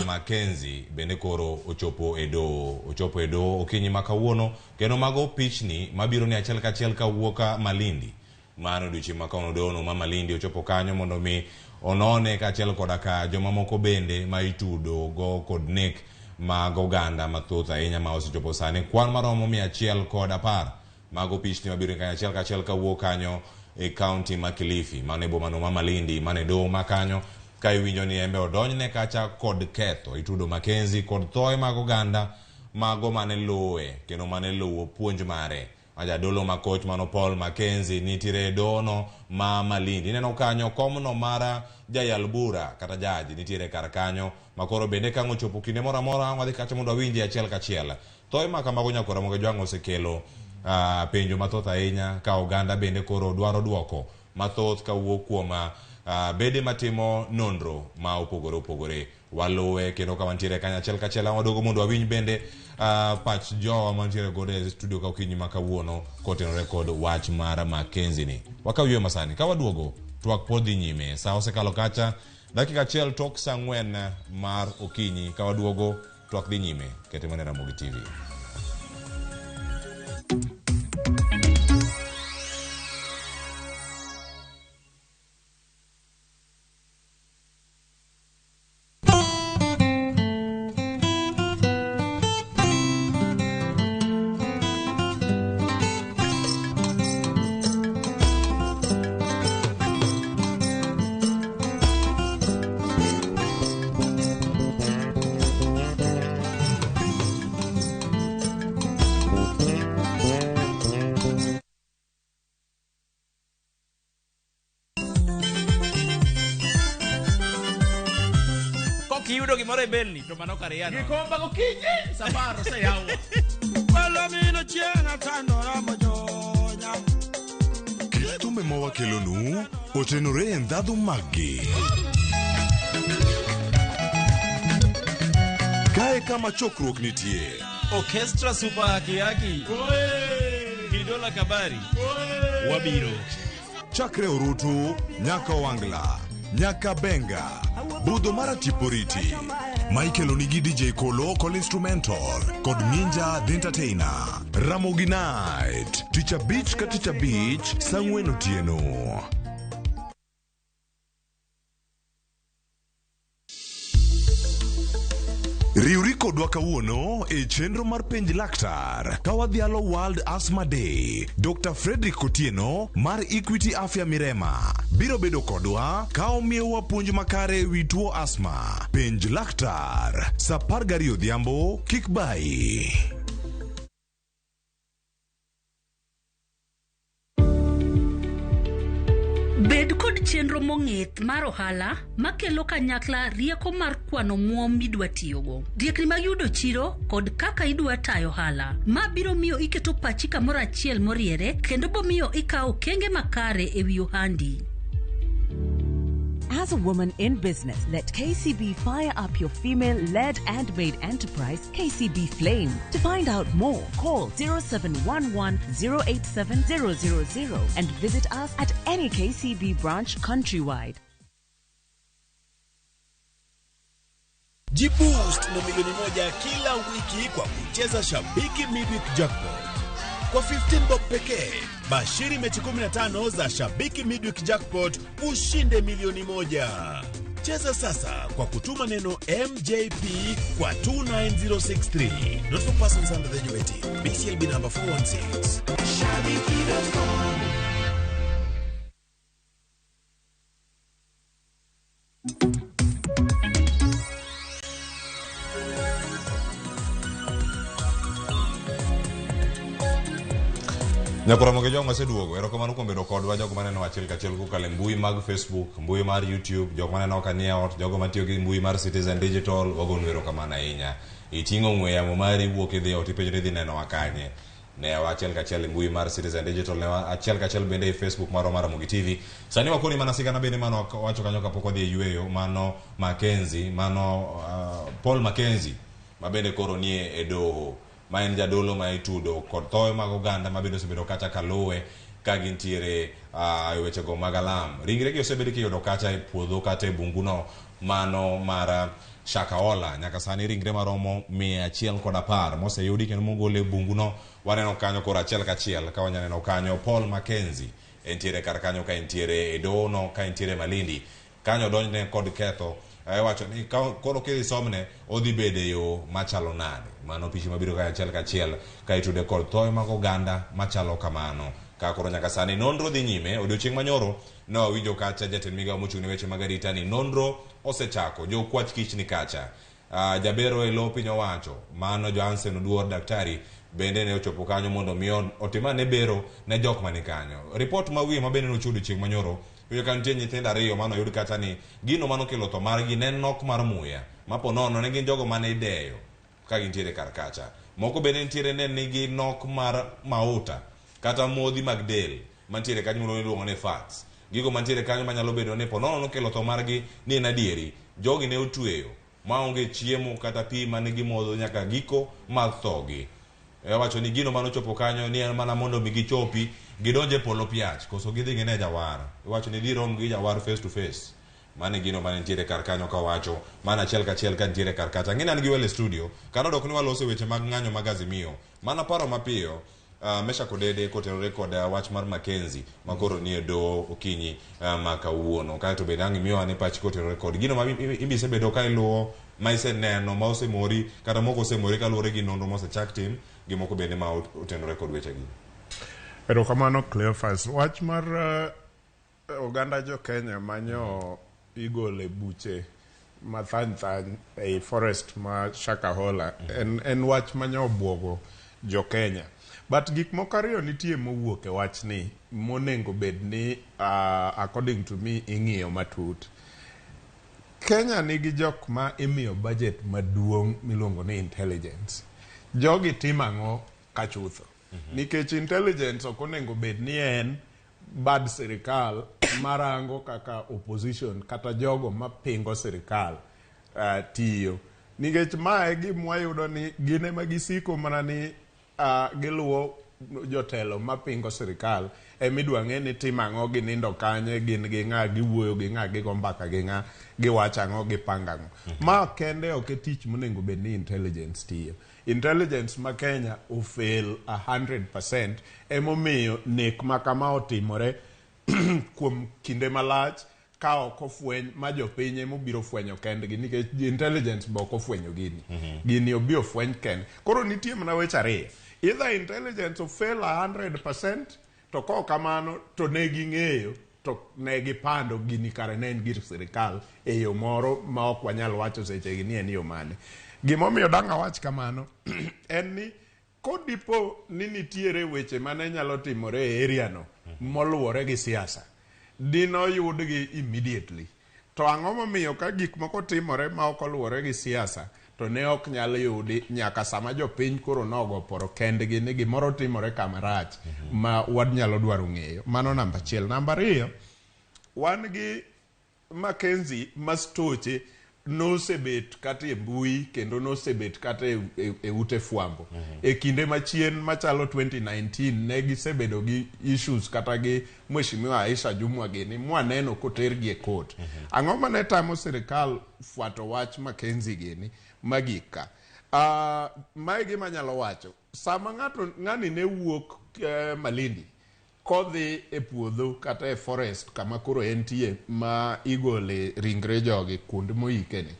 Mackenzie bende koro ochopo e doho, ochopo e doho okinyi ma kawuono kendo mago pichni mabiro ni achiel kachiel kawuok Malindi. Mano odiochieng' ma kawuono dohono ma Malindi ochopo kanyo mondo mi onone kaachiel koda ka jomamoko bende ma itudo go kod nek mag oganda mathoth ahinya ma osechopo sani kwan maromo 110 mago pichni mabiro kanyo achiel kachiel kawuok kanyo e kaunti ma Kilifi mano e bomano ma Malindi mano e doho ma kanyo ka iwinjo ni embe odonjne kacha kod ketho itudo Mackenzie kod thoe mag oganda mago mane luwe kendo mane luwo puonj mare ma jadolo makoch mano Paul Mackenzie nitiere e dohono ma Malindi. Ineno kanyo komno mar jayal bura kata jaji nitiere kar kanyo makoro bende ka ang' ochopo kinde moro amora wadhi kacha mondo wawinje achiel kachiel. Thoe ma kamago nyakora Mokajwang' osekelo penjo mathoth ahinya ka oganda bende koro dwaro duoko mathoth kawuok kuom Bede matimo nonro ma opogore opogore waluwe kendo ka wantiere kanyachiel kachiel waduogo mondo wawinj bende pach jowa mantiere godo e studio ka okinyi ma kawuono kotenore kod wach mar Mackenzie ni. Wakaw yweyo masani ka waduogo twak pod dhi nyime. Sa osekalo kacha dakika achiel tok sa ang'wen mar okinyi ka waduogo twak dhi nyime kete mana e Ramogi TV. Kok iyudo gimoro e belni to mano kar yano. Gikomba gokinyi safar oseyawo. Palomino chieng' atandora mojonya. Kit thumbe ma wakelonu otenore e ndhadhu maggi. Kae kama chokruok nitie. Orchestra Super Haki Haki. Kidola Kabari. Wabiro. Chakre Orutu, nyaka Owangla, nyaka Benga, budho mar Atiporiti. Ma ikelonigi DJ Kolo Kol Instrumental kod Minja The Entertainer. Ramogi Night, tich abich ka tich abich, saa ang'wen otieno. Riwri kodwa kawuono e chenro mar penj laktar ka wadhialo World Asthma Day. Dr. Frederick Otieno mar Equity Afya Mirema biro bedo kodwa ka omiyowa puonj makare e wi tuo asthma. Penj laktar saa 12 odhiambo kik bayi. Bed kod chenro mong'ith mar ohala makelo kanyakla rieko mar kwano omuom midwa tiyogo, riekni mag yudo chiro kod kaka idwa tayo ohala. Ma biro miyo iketo pachi kamoro achiel moriere kendo bomiyo ikawo okenge makare e wi ohandi. As a woman in business, let KCB fire up your female-led and made enterprise, KCB Flame. To find out more, call 0711 087 000 and visit us at any KCB branch countrywide. Jiboost na milioni 1 kila wiki kwa kucheza Shabiki Midweek Jackpot. Kwa 15 bob pekee, bashiri mechi 15 za Shabiki Midweek Jackpot ushinde milioni 1. Cheza sasa kwa kutuma neno MJP kwa 29063. Not for persons under the age of 18. BCLB number 416. Shabiki.com. Nyakoromo gi jong waseduogo. Erokamano kuom bedo kodwa jogo maneno achiel kachiel kokalo e mbui mag Facebook, mbui mar YouTube, jok maneno ka nie ot, jogo matiyo gi mbui mar Citizen Digital, wagonu erokamano ahinya. Iting'o ong'we yamo mari iwuok idhi e ot ipenjo ni idhi nenowa kanye. Newa achiel kachiel e mbui mar Citizen Digital, newa achiel kachiel bende e Facebook marwa mar Ramogi TV. Sani wakoni mana sigana bende mano wacho kanyo kapok wadhi e yweyo, mano Mackenzie, mano Paul Mackenzie, ma bende koro nie e doho, ma en jadolo ma itudo kod thoe mag oganda ma bende osebedo kacha kaluwe ka gintiere e wechego mag alam. Ringre gi osebedo kiyudo kacha e puodho kata e bunguno mano mar Shakahola. Nyaka sani ringre maromo 110 moseyudi kendo mogol e bunguno. Waneno kanyo koro achiel kachiel ka wanya neno kanyo Paul Mackenzie entiere kar kanyo ka entiere e dohono ka entiere Malindi. Kanyo donjne kod ketho. Iwacho ni koro kidhi somne odhi bedo e yo machalo nade. Mano picha mabiro ka achiel kachiel ka itude kod thoe mag oganda machalo kamano. Ka koro nyaka sani nonro dhi nyime. Odiochieng' manyoro ne wawinjo kacha jatend migawo mochung' ne weche mag arita ni nonro osechako. Jokwach kich ni kacha. Jabero e lo piny owacho mano Johansen Oduor daktari bende ne ochopo kanyo mondo mi otimane bero ne jok mani kanyo. Ripot ma wiye ma bende nochiwo odiochieng' manyoro yudo ka nitie nyithindo ariyo mano oyud kacha ni gino manokelo tho margi ne en nok mar muya mapo nono ne gin jogo mane ideyo ka gintiere kar kacha. Moko bende nitiere ne nigi nok mar mauta kata modhi mag del mantiere kanyo miluongo ni fats. Gigo mantiere kanyo manyalo bedo ni ponono nokelo tho margi ni en adieri. Jogi ne otweyo maonge chiemo kata pi mane gimodho nyaka giko mar thogi. Owacho ni gino mane ochopo kanyo ni en mana mondo mi gichopi gidonj e polo piach koso gidhi gine jawar. Iwacho ni girom gi jawar face to face. Mano e gino mane nitiere kar kanyo kawacho mana achiel kachiel ka nitiere kar kacha. Ang'e ni an gi welo e studio kata odok ni waloso e weche mag ng'anyo mag Azimio. Mana paro mapiyo Meshack Odede kotenore kod wach mar Mackenzie ma koro nie doho okinyi ma kawuono. Kaeto bende ang' imiyo ane pachi kotenore kod gino ma ibisebedo ka iluwo ma iseneno ma osemori kata moko osemori kaluwore gi nonro mosechak tim gi moko bende ma otenore kod wechegi. Erokamano Cleophas. Wach mar oganda jo Kenya manyo igolo e buche mathany thany ei forest ma Shakahola en, en wach manyo obwogo jo Kenya. But gik moko ariyo nitie mowuok e wachni monengo bed ni according to me ing'iyo matut. Kenya nigi jok ma imiyo budget maduong' miluongo ni intelligence. Jogi timo ang'o ka chutho? Nikech intelligence ok onego bed ni en bad sirikal marango kaka opposition kata jogo mapingo sirikal tiyo. Nikech mae gima wayudo ni gin ema gisiko mana ni giluwo jotelo mapingo sirikal emidwa ng'e ni timo ang'o, ginindo kanye, gin gi ng'a, giwuoyo gi ng'a, gigo mbaka gi ng'a, giwacho ang'o, gipango ang'o. Ma kende ok e tich monego bed ni intelligence tiyo. Intelligence ma Kenya ofail 100% emomiyo nek ma kama otimore kuom kinde malach ka ok ofweny ma jopiny emobiro fwenyo kendgi nikech intelligence be ok ofwenyo gini. Gini obi ofweny kende. Koro nitie mana weche ariyo. Either intelligence ofail 100% to kok kamano to ne ging'eyo to ne gipando gini kare ne en gir sirikal e yo moro ma ok wanyal wacho sechegi ni en yo mane. Gimomiyo dang' awach kamano en ni kodipo ni nitiere weche mane nyalo timore e area no moluwore gi siasa, dinoyudgi immediately. To ang'o momiyo ka gik moko timore ma ok oluwore gi siasa to ne ok nyal yudi nyaka sama jopiny koro nogo poro kendgi ni gimoro timore kama rach ma wanyalo dwaro ng'eyo. Mano namba achiel. Namba ariyo, wan gi Mackenzie ma stoche nosebet kata e mbui kendo nosebet kata e ute fwambo. E kinde machien machalo 2019 ne gisebedo gi issues kata gi Mheshimiwa Aisha Jumwa gini mwaneno kotergi e court. Ang'o mane tamo sirikal fwato wach Mackenzie gini magik ka? Mae gima anyalo wacho. Sama ng'ato ng'ani ne wuok Malindi kodhi e puodho kata e forest kama koro entie ma igole ringre jogi kuond moike ni.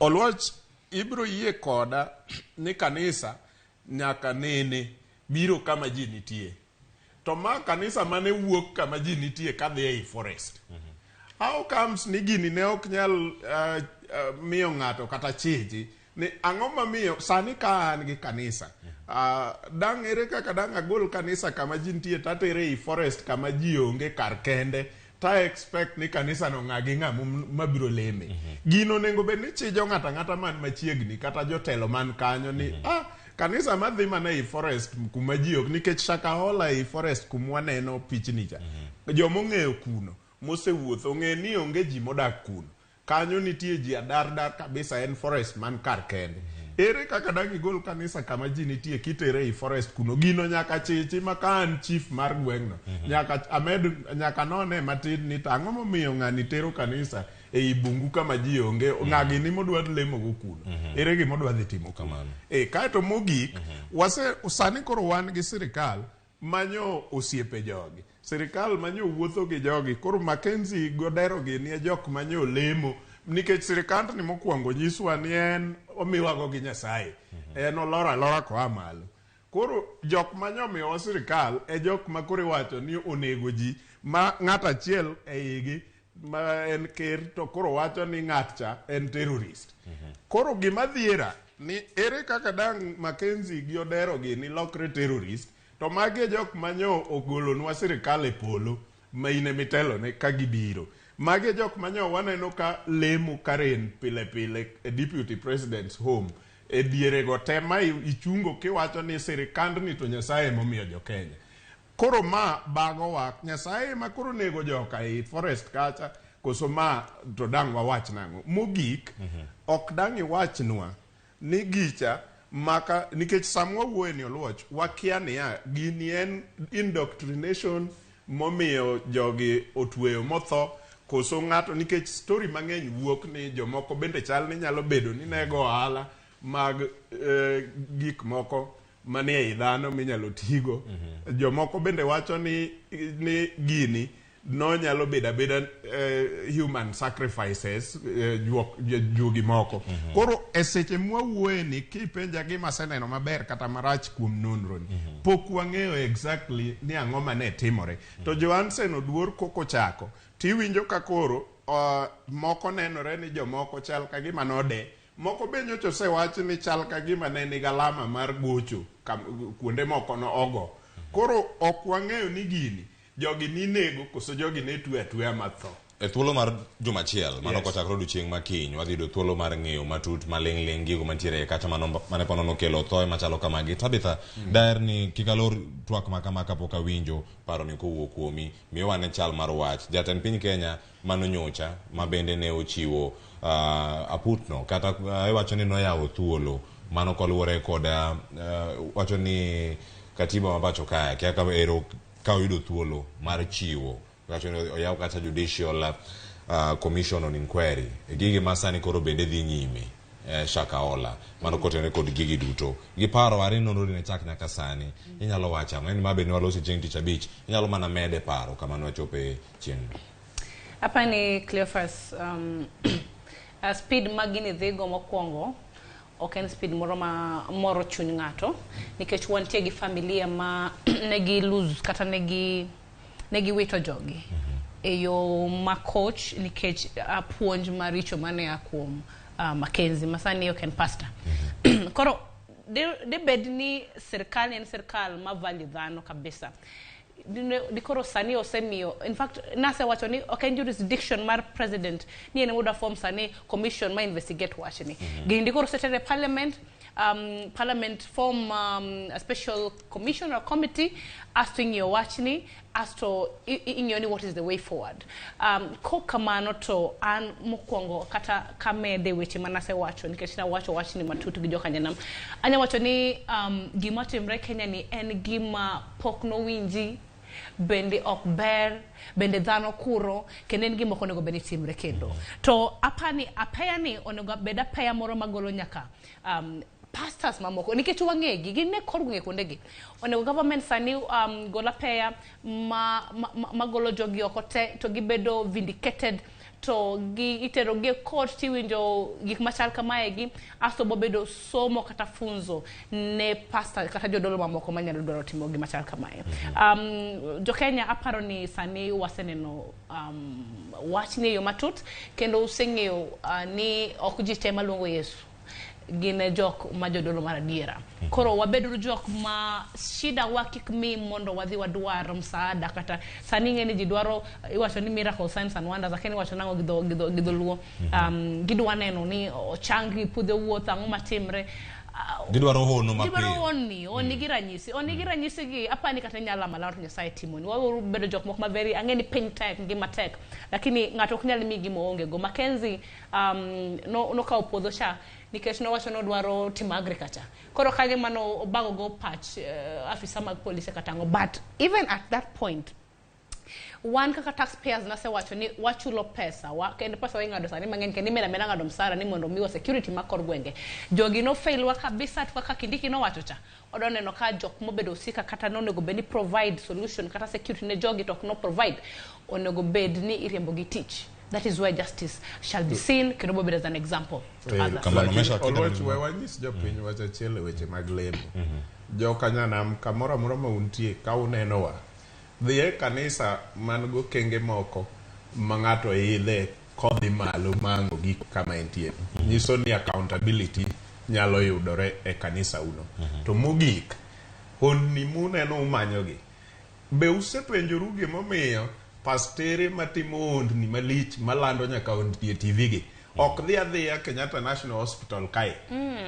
Oluoch ibiro yie koda ni kanisa nyaka nene biro kama ji nitie. To ma kanisa mane wuok kama ji nitie kadhi ei forest. How comes ni gini ne ok nyal miyo ng'ato kata chiji ni ang'o mamiyo sani ka an gi kanisa dang' ere kaka dang' agol kanisa kama ji nitie tatere ei forest kama ji onge kar kende ta expect ni kanisa no ng'a gi ng'a mabiro leme. Gino onego bed ni chijo ng'ato ang'ata man machiegni kata jotelo man kanyo ni kanisa madhi mana ei forest kuma ji ok nikech Shakahola ei forest kuma waneno pichni cha. Jomong'eyo kuno mosewuotho ong'e ni onge ji modak kuno. Kanyo nitie ji adar dar kabisa en forest man kar kende. Ere kaka dang' igol kanisa kama ji nitie kitere ei forest kuno? Gino nyaka chichi ma ka an chief mar gweng'no. Nyaka amed nyaka none matin ni to ang'o momiyo ng'ani tero kanisa ei bungu kama ji onge ng'a gini modwa lemo go kuno. Ere gima odwa dhi timo kuno? Kaeto mogik, wase sani koro wan gi sirikal manyo osiepe jogi. Sirikal manyo wuotho gi jogi. Koro Mackenzie Godero gini e jok manyo lemo. Nikech sirikandni mokwongo nyiswa ni en omiwago gi Nyasaye. En olor alora koa malo. Koro jok manyo miyowa sirikal e jok ma koro iwacho ni onego ji ma ng'at achiel e igi ma en ker to koro wacho ni ng'at cha en terrorist. Koro gima dhiera ni ere kaka dang' Mackenzie gi Odero gini lokre terrorist to magi e jok manyo ogolonwa sirikal e polo ma in emitelone ka gibiro. Magi e jok manyo waneno ka lemo karen pile pile e deputy president's home e dierego te ma ichungo kiwacho ni sirikandni to Nyasaye emomiyo jo Kenya. Koro ma bagowa, Nyasaye ema koro nego joka ei forest kacha, koso ma to dang' wawach nang'o? Mogik, ok dang' iwachnwa ni gicha maka nikech sama wawuoye ni Oluoch, wakia niya gini en indoctrination momiyo jogi otweyo motho koso ng'ato nikech story mang'eny wuok ni jomoko bende chal ni nyalo bedo ni nego ohala mag gik moko manie ei dhano minyalo tigo. Jomoko bende wacho ni gini nonyalo bedo abeda human sacrifices, juogi moko. Koro e seche mwawuoye ni kipenja gima aseneno maber kata marach kuom nonro ni, pok wang'eyo exactly ni ang'o mane timore. To Johansen Oduor koko chako, tiwinjo ka koro moko nenore ni jomoko chal ka gima node. Moko be nyocha osewach ni chal ka gima ne nigi alama mar gocho kuonde moko no ogo. Koro ok wang'eyo ni gini jogi ni nego koso jogi ne twe atweya matho. E thuolo mar juma achiel, mano kochakore odiochieng' ma kiny, wadhi yudo thuolo mar ng'eyo matut maling' ling' gigo mantiere e kacha mane ponono kelo thoe machalo kamagi. Tabitha, daher ni kik alor twak ma kama kapok awinjo paroni kowuok kuomi. Miyo wane chal mar wach. Jatend piny Kenya mano nyocha ma bende ne ochiwo aputno kata iwacho ni noyawo thuolo mano koluwore kod wacho ni katiba ma pacho kae kia ka ero ka oyudo thuolo mar chiwo wacho ni oyaw kata judicial commission on inquiry e gigi ma sani koro bende dhi nyime Shakahola mano kotenore kod gigi duto gi paro are nonro ne chak nyaka sani inyalo wacho ang'o en ma bende walosi chieng' tich abich inyalo mana mede paro kama nwachope chieng' Hapa ni Cleophas, speed ma gini dhigo mokwongo ok en speed moro ma moro chuny ng'ato nikech wantie gi familia ma negi lose kata negi wito jogi e yo ma koch nikech puonj maricho mane a kuom Mackenzie masani ok en pastor. Koro dibed ni sirkal en sirkal ma value dhano kabisa. Dikoro sani osemiyo, in fact nasewacho ni ok en jurisdiction mar president ni en emoda form sani commission ma investigate wachni. Gini dikoro osetere parliament, parliament form a special commission or committee asto ing'iyo wachni asto ing'iyo ni what is the way forward. Kokamano to an mokwongo kata kamede weche manasewacho nikech nawacho wachni matut gi jokanyanam. Anya wacho ni gima timre Kenya ni en gima pok nowinji, bende ok ber, bende dhano kuro, kendo en gima ok onego bed ni timre kendo. To apani apeya ni onego bed apeya moro magolo nyaka pastors mamoko nikech wang'egi gin ne kor gwenge kuondegi. Onego government sani gol apeya magolo jogi oko te to gibedo vindicated to gi itero gi e court tiwinjo gik machal kamaegi asto bobedo somo kata funzo ne pastor kata jodolo mamoko manyalo dwaro timo gima chal kamae. Jo Kenya aparo ni sani waseneno wachni e yo matut kendo useng'eyo ni ok ji te maluongo Yesu gin jok ma jodolo mar adiera. Koro wabeduru jok ma shida wa kik mi mondo wadhi wadwar msaada kata sani ing'e ni ji dwaro iwacho ni miracle signs and wonders lakini iwacho nang'o gi dholuo. Gidwa neno ni ochangi pudhe wuoth ang'o matimre. Gidwaro hono Gidwaro mapiyo. honni gi ranyisi. Honni gi ranyisi gi apani kata inyalo lamo alama to Nyasaye timoni. Waweuru bedo jok moko ma very ang'e ni piny tek ngima tek lakini ng'ato ok nyal miyi gima oonge go. Mackenzie nokawo puodho cha nikech nowacho ni odwaro timo agriculture. Koro kanyo mano obago go pach afisa mag polise kata ang'o. But even at that point, wan kaka taxpayers nasewacho ni wachulo pesa kendo pesa waing'ado sani mang'eny kendo imedo ameda ng'ado msara ni mondo miwa security ma kor gwenge. Jogi no fail wa kabisa to kaka Kindiki nowacho cha. Odwa neno ka jok mobedo osika kata nonego bed ni provide solution kata security ne jogi to ok no provide. Onego bed ni iriembo gi tich. That is where justice shall be seen kendo bobedo as an example to others. Kamano, Meshack, Oluoch, kidhi we wanyis jopiny wach achiel e weche mag lemo. Jokanyanam kamoro amora ma untie ka unenowa, dhi e kanisa man gokenge moko ma ng'ato idhe kodhi malo ma ang' ogik kama entie. Nyiso ni accountability nyalo yudore e kanisa uno. To mogik, honni muneno umanyogi, be usepenjoru gimomiyo pastere matimo hondni malich malando nyaka hondni e TV gi Ok dhi adhiya Kenyatta National Hospital kae.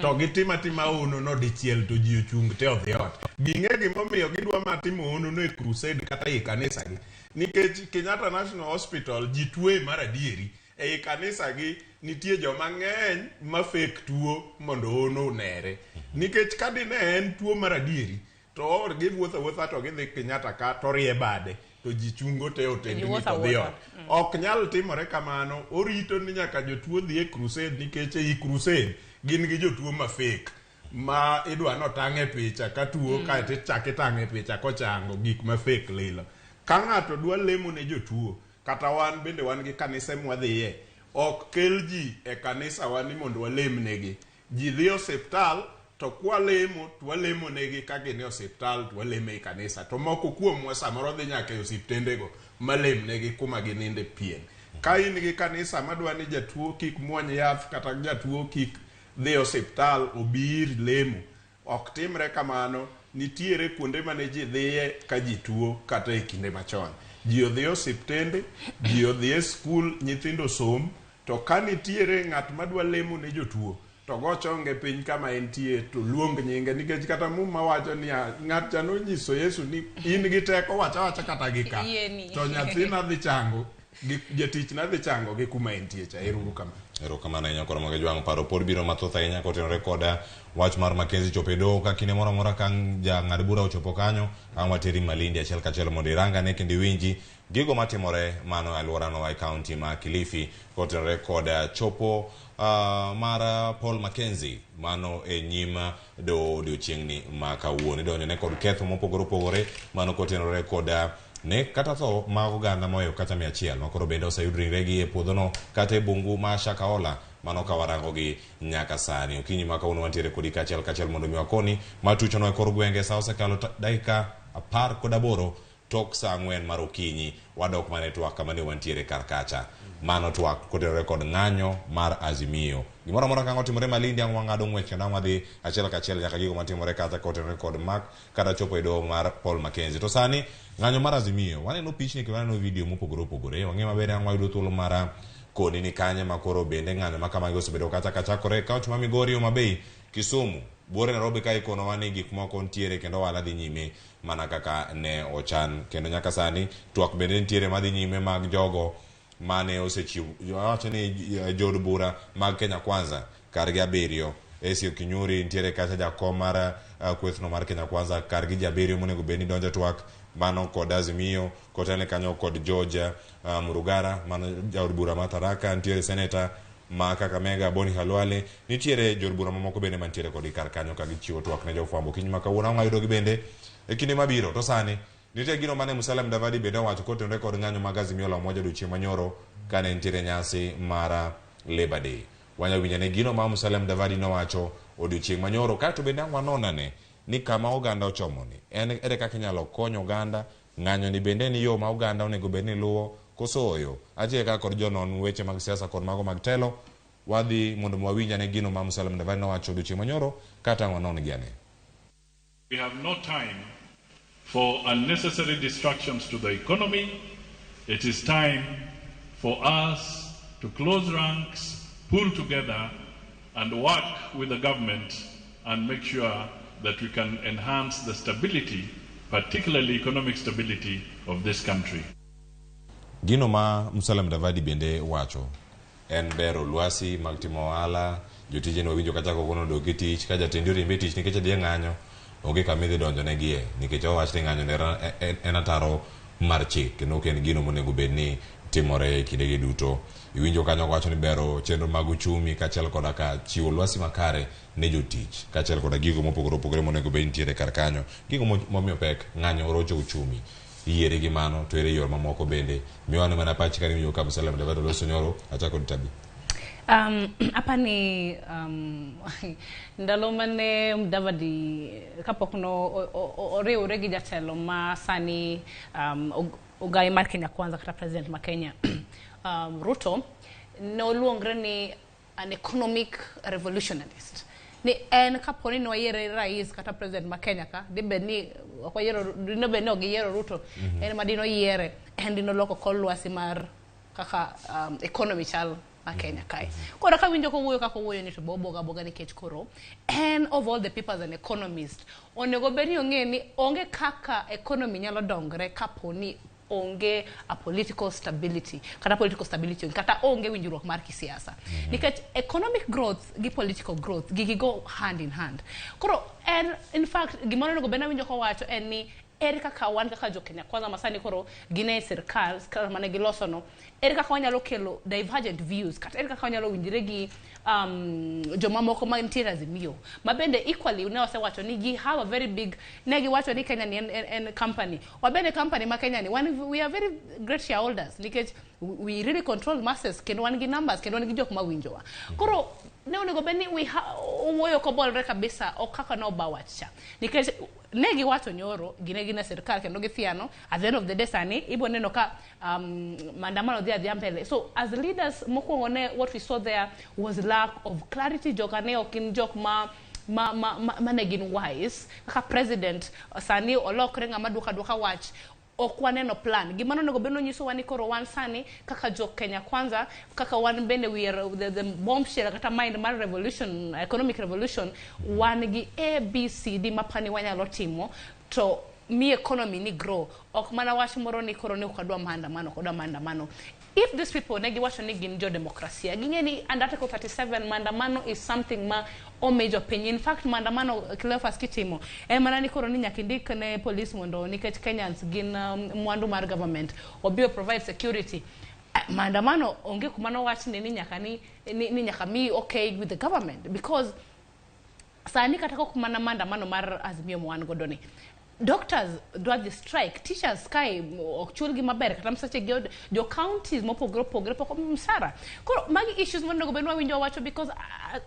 To gitim atima hono no dichiel to ji ochung te odhi ot. Ging'e gimomiyo gidwa ma timo hono no e crusade kata ei kanisa gi. Nikech Kenyatta National Hospital ji tuoe mar adieri. Ei kanisa gi nitie joma ng'eny ma fake tuo mondo hono onere. Nikech ka dine en tuo mar adieri to or giwuotho awuotha to gidhi Kenyatta ka to rie bade to ji chungo te Ji otendni wuotho to dhi awuotha. ot. Ok nyal timore kamano, orito ni nyaka jotuo dhi e crusade nikech ei crusade gin gi jotuo ma fake ma idwa notang' e picha ka tuo kaeto ichak itang'o e picha kochango gik ma fake lilo. Ka ng'ato dwa lemo ne jotuo, kata wan bende wan gi kanise mwadhiye, ok kel ji e kanisa wa ni mondo walem negi. Ji dhi osiptal to kwalemo to walemo negi ka gin e osiptal to walemo ei kanisa. To moko kuomwa samoro dhi nyaka e osiptendego malem negi kuma gininde pien. Ka in gi kanisa madwa ni jatuo kik muony yath kata jatuo kik dhi osiptal obi ir lemo, ok timre kamano. Nitiere kuonde mane ji dhiye ka ji tuo kata e kinde machon. Ji odhi e osiptende, ji odhi e skul, nyithindo som, to ka nitiere ng'at madwa lemo ne jotuo, to go chonge piny kama entie to luong nyinge nikech kata Muma wacho niya, ng'at cha nonyiso Yesu ni in gi teko wach awacha kata gi ka. Yieni. To nyathina dhi chango, gi jatichna dhi chango gi kuma entie cha. Ero uru kamano. Erokamano ahinya koro Ramogi Jwang' paro pod biro mathoth ahinya kotenore koda wach mar Mackenzie chopo e doho ka kinde moro amora ka jang'ad bura ochopo kanyo ang' wateri Malindi achiel kachiel mondo irangane kendo iwinji gigo matimore mano e alworano e kaunti ma Kilifi kotenore koda chopo mar Paul Mackenzie mano e nyim doho odiochieng'ni ma kawuono. Idonjone kod ketho mopogore opogore mano kotenore koda nek kata tho mag oganda mohewo kata 100 ma koro bende oseyud ringregi e puodhono kata e bungu ma Shakahola mano ka warangogi nyaka sani. Okinyi ma kawuono wantiere kodi kaachiel kachiel mondo mi wakoni matuchono e kor gwenge sa osekalo dakika 18 tok sa 4 mar okinyi wadok mana e twak kama ne wantiere kar kacha. Mano twak kotenore kod ng'anyo mar Azimio. Gimoro amora ka otimore Malindi ang' wang'ado ng'wech kendo ang' wadhi achiel kachiel nyaka gigo matimore kacha kotenore kod mak kata chopo e doho mar Paul Mackenzie. To sani ng'anyo mar Azimio waneno pichni kendo waneno video mopogore opogore. Wang'eyo maber ang' wayudo thuolo mar koni ni kanye ma koro bende ng'anyo ma kamagi osebedo kacha kachakore e kaunti ma Migori, Homa Bay, Kisumu, buore Nairobi ka ikonowa ni gik moko ntiere kendo ohala dhi nyime mana kaka ne ochan. Kendo nyaka sani twak bende nitiere madhi nyime mag jogo mane osechiwo wacho ni jood bura mag Kenya Kwanza kargi 7. Esio Kinyuri nitiere kacha jakom mar kwethno mar Kenya Kwanza kargi ji 7 monego bed ni donjo twak mano kod Azimio kotene kanyo kod George Murugara mano jaod bura ma Tharaka, nitiere seneta ma Kakamega Boni Khalwale, nitiere jood bura mamoko bende mantiere kodgi kar kanyo ka gichiwo twak ne jofwambo. Okinyi ma kawuono ang' wayudogi bende e kinde mabiro. To sani nitie gino mane Musalia Mudavadi bende owacho kotenore kod ng'anyo mag Azimio la Umoja odiochieng' manyoro kane nitiere nyasi mar Labor Day. Wanya winjo ne gino ma Musalia Mudavadi nowacho odiochieng' manyoro, kaeto bende ang' wanonane ni kama oganda ochomo ni en ere kaka inyalo kony oganda ng'anyo ni bende en yo ma oganda onego bed ni luwo koso oyo. Achiel kaka kod jonon weche mag siasa kod mago mag telo, wadhi mondo wawinj ane gino ma Musalia Mudavadi nowacho odiochieng' manyoro kata ang' wanon gi ane. We have no time for unnecessary distractions to the economy. It is time for us to close ranks, pull together, and work with the government and make sure that we can enhance the stability, particularly economic stability of this country. Gino ma Musalia Mudavadi bende wacho en bero lwasi mag timo ohala, jotije ne wawinjo kachako kono dok e tich, ka jatendi oriembe e tich nikech odhi e ng'anyo, onge kama idhi donjo negie nikech owach ni ng'anyo en ataro mar chik kendo ok en gino monego bed ni timore e kindegi duto. Iwinjo kanyo kowacho ni bero chenro mag uchumi kaachiel koda ka chiwo lwasi makare ne jotich kaachiel koda gigo mopogore opogore monego bed nitiere kar kanyo. Gigo momiyo pek ng'anyo orocho uchumi. Iyiere gi mano to ere yor mamoko bende. Miwa mana pachi ka iwinjo ka Musalia Mudavadi oloso nyoro achako kod Tabi. Apani ndalo mane Mudavadi kapok no oriwre gi jatelo ma sani ogai mar Kenya Kwanza kata president ma Kenya Ruto noluongre ni an economic revolutionist. Ni en kaponi noyiere rais kata president ma Kenya ka dibed ni ok oyiero dino bed ni ok giyiero Ruto en ma dino yiere en dino loko kor lwasi mar kaka economy chal ma Kenya kae. Koro kawinjo kowuoyo kaka owuoyo ni to be oboga aboga nikech koro en of all the people as an economist onego bed ni ong'e ni onge kaka economy nyalo dongre kapo ni onge a political stability kata political stability onge, kata onge winjruok mar kisiasa nikech economic growth gi political growth gigi go hand in hand. Koro en in fact gimoro onego bed ni awinjo kowacho en ni ere kaka wan kaka jo Kenya Kwanza masani koro gin e sirkal sirkal mane giloso no, ere kaka wanyalo kelo divergent views kata ere kaka wanyalo winjre gi jomamoko mantiere Azimio ma bende equally ne wasewacho ni gi have a very big ne giwacho ni Kenya ni en company wabende company ma Kenya ni wan we are very great shareholders nikech we really control masses kendo wan gi numbers kendo wan gi jok mawinjowa. Koro ne onego bed ni we owuoyo kobolre kabisa ok kaka noba wach cha nikech ne giwacho nyoro gine gin e sirkal kendo githiano. At the end of the day sani ibo neno ka maandamano dhi adhiya mbele. So as leaders mokwongo ne what we saw there was lack of clarity. Joka ne ok gin jok ma ne gin wise kaka president sani olokre ng'ama duoka duoka wach ok waneno plan. Gima nonego bed nonyisowa ni koro wan sani kaka jo Kenya Kwanza kaka wan bende we are the bombshell kata mind mar revolution, economic revolution, wan gi A, B, C, D mapani wanyalo timo to mi economy ni grow. Ok mana wach moro ni koro ni ok wadwa maandamano, ok wadwa maandamano. If these people ne giwacho ni gin jo demokrasia, ging'e ni under Article 37 maandamano is something ma omi jopiny. In fact maandamano Cleophas kitimo en mana ni koro ni nyaka indik ne police mondo nikech Kenyans gin mwandu mar government obi provide security. Maandamano onge kuma nowachni ni nyaka ni nyaka mi okay with the government because sani kata kok mana maandamano mar Azimio ma wan godo ni doctors dwa dhi strike, teachers kae ok chulgi maber kata msache gi jo counties mopogore opogore pok omi msara. Koro magi issues monego bed ni wawinjo wacho because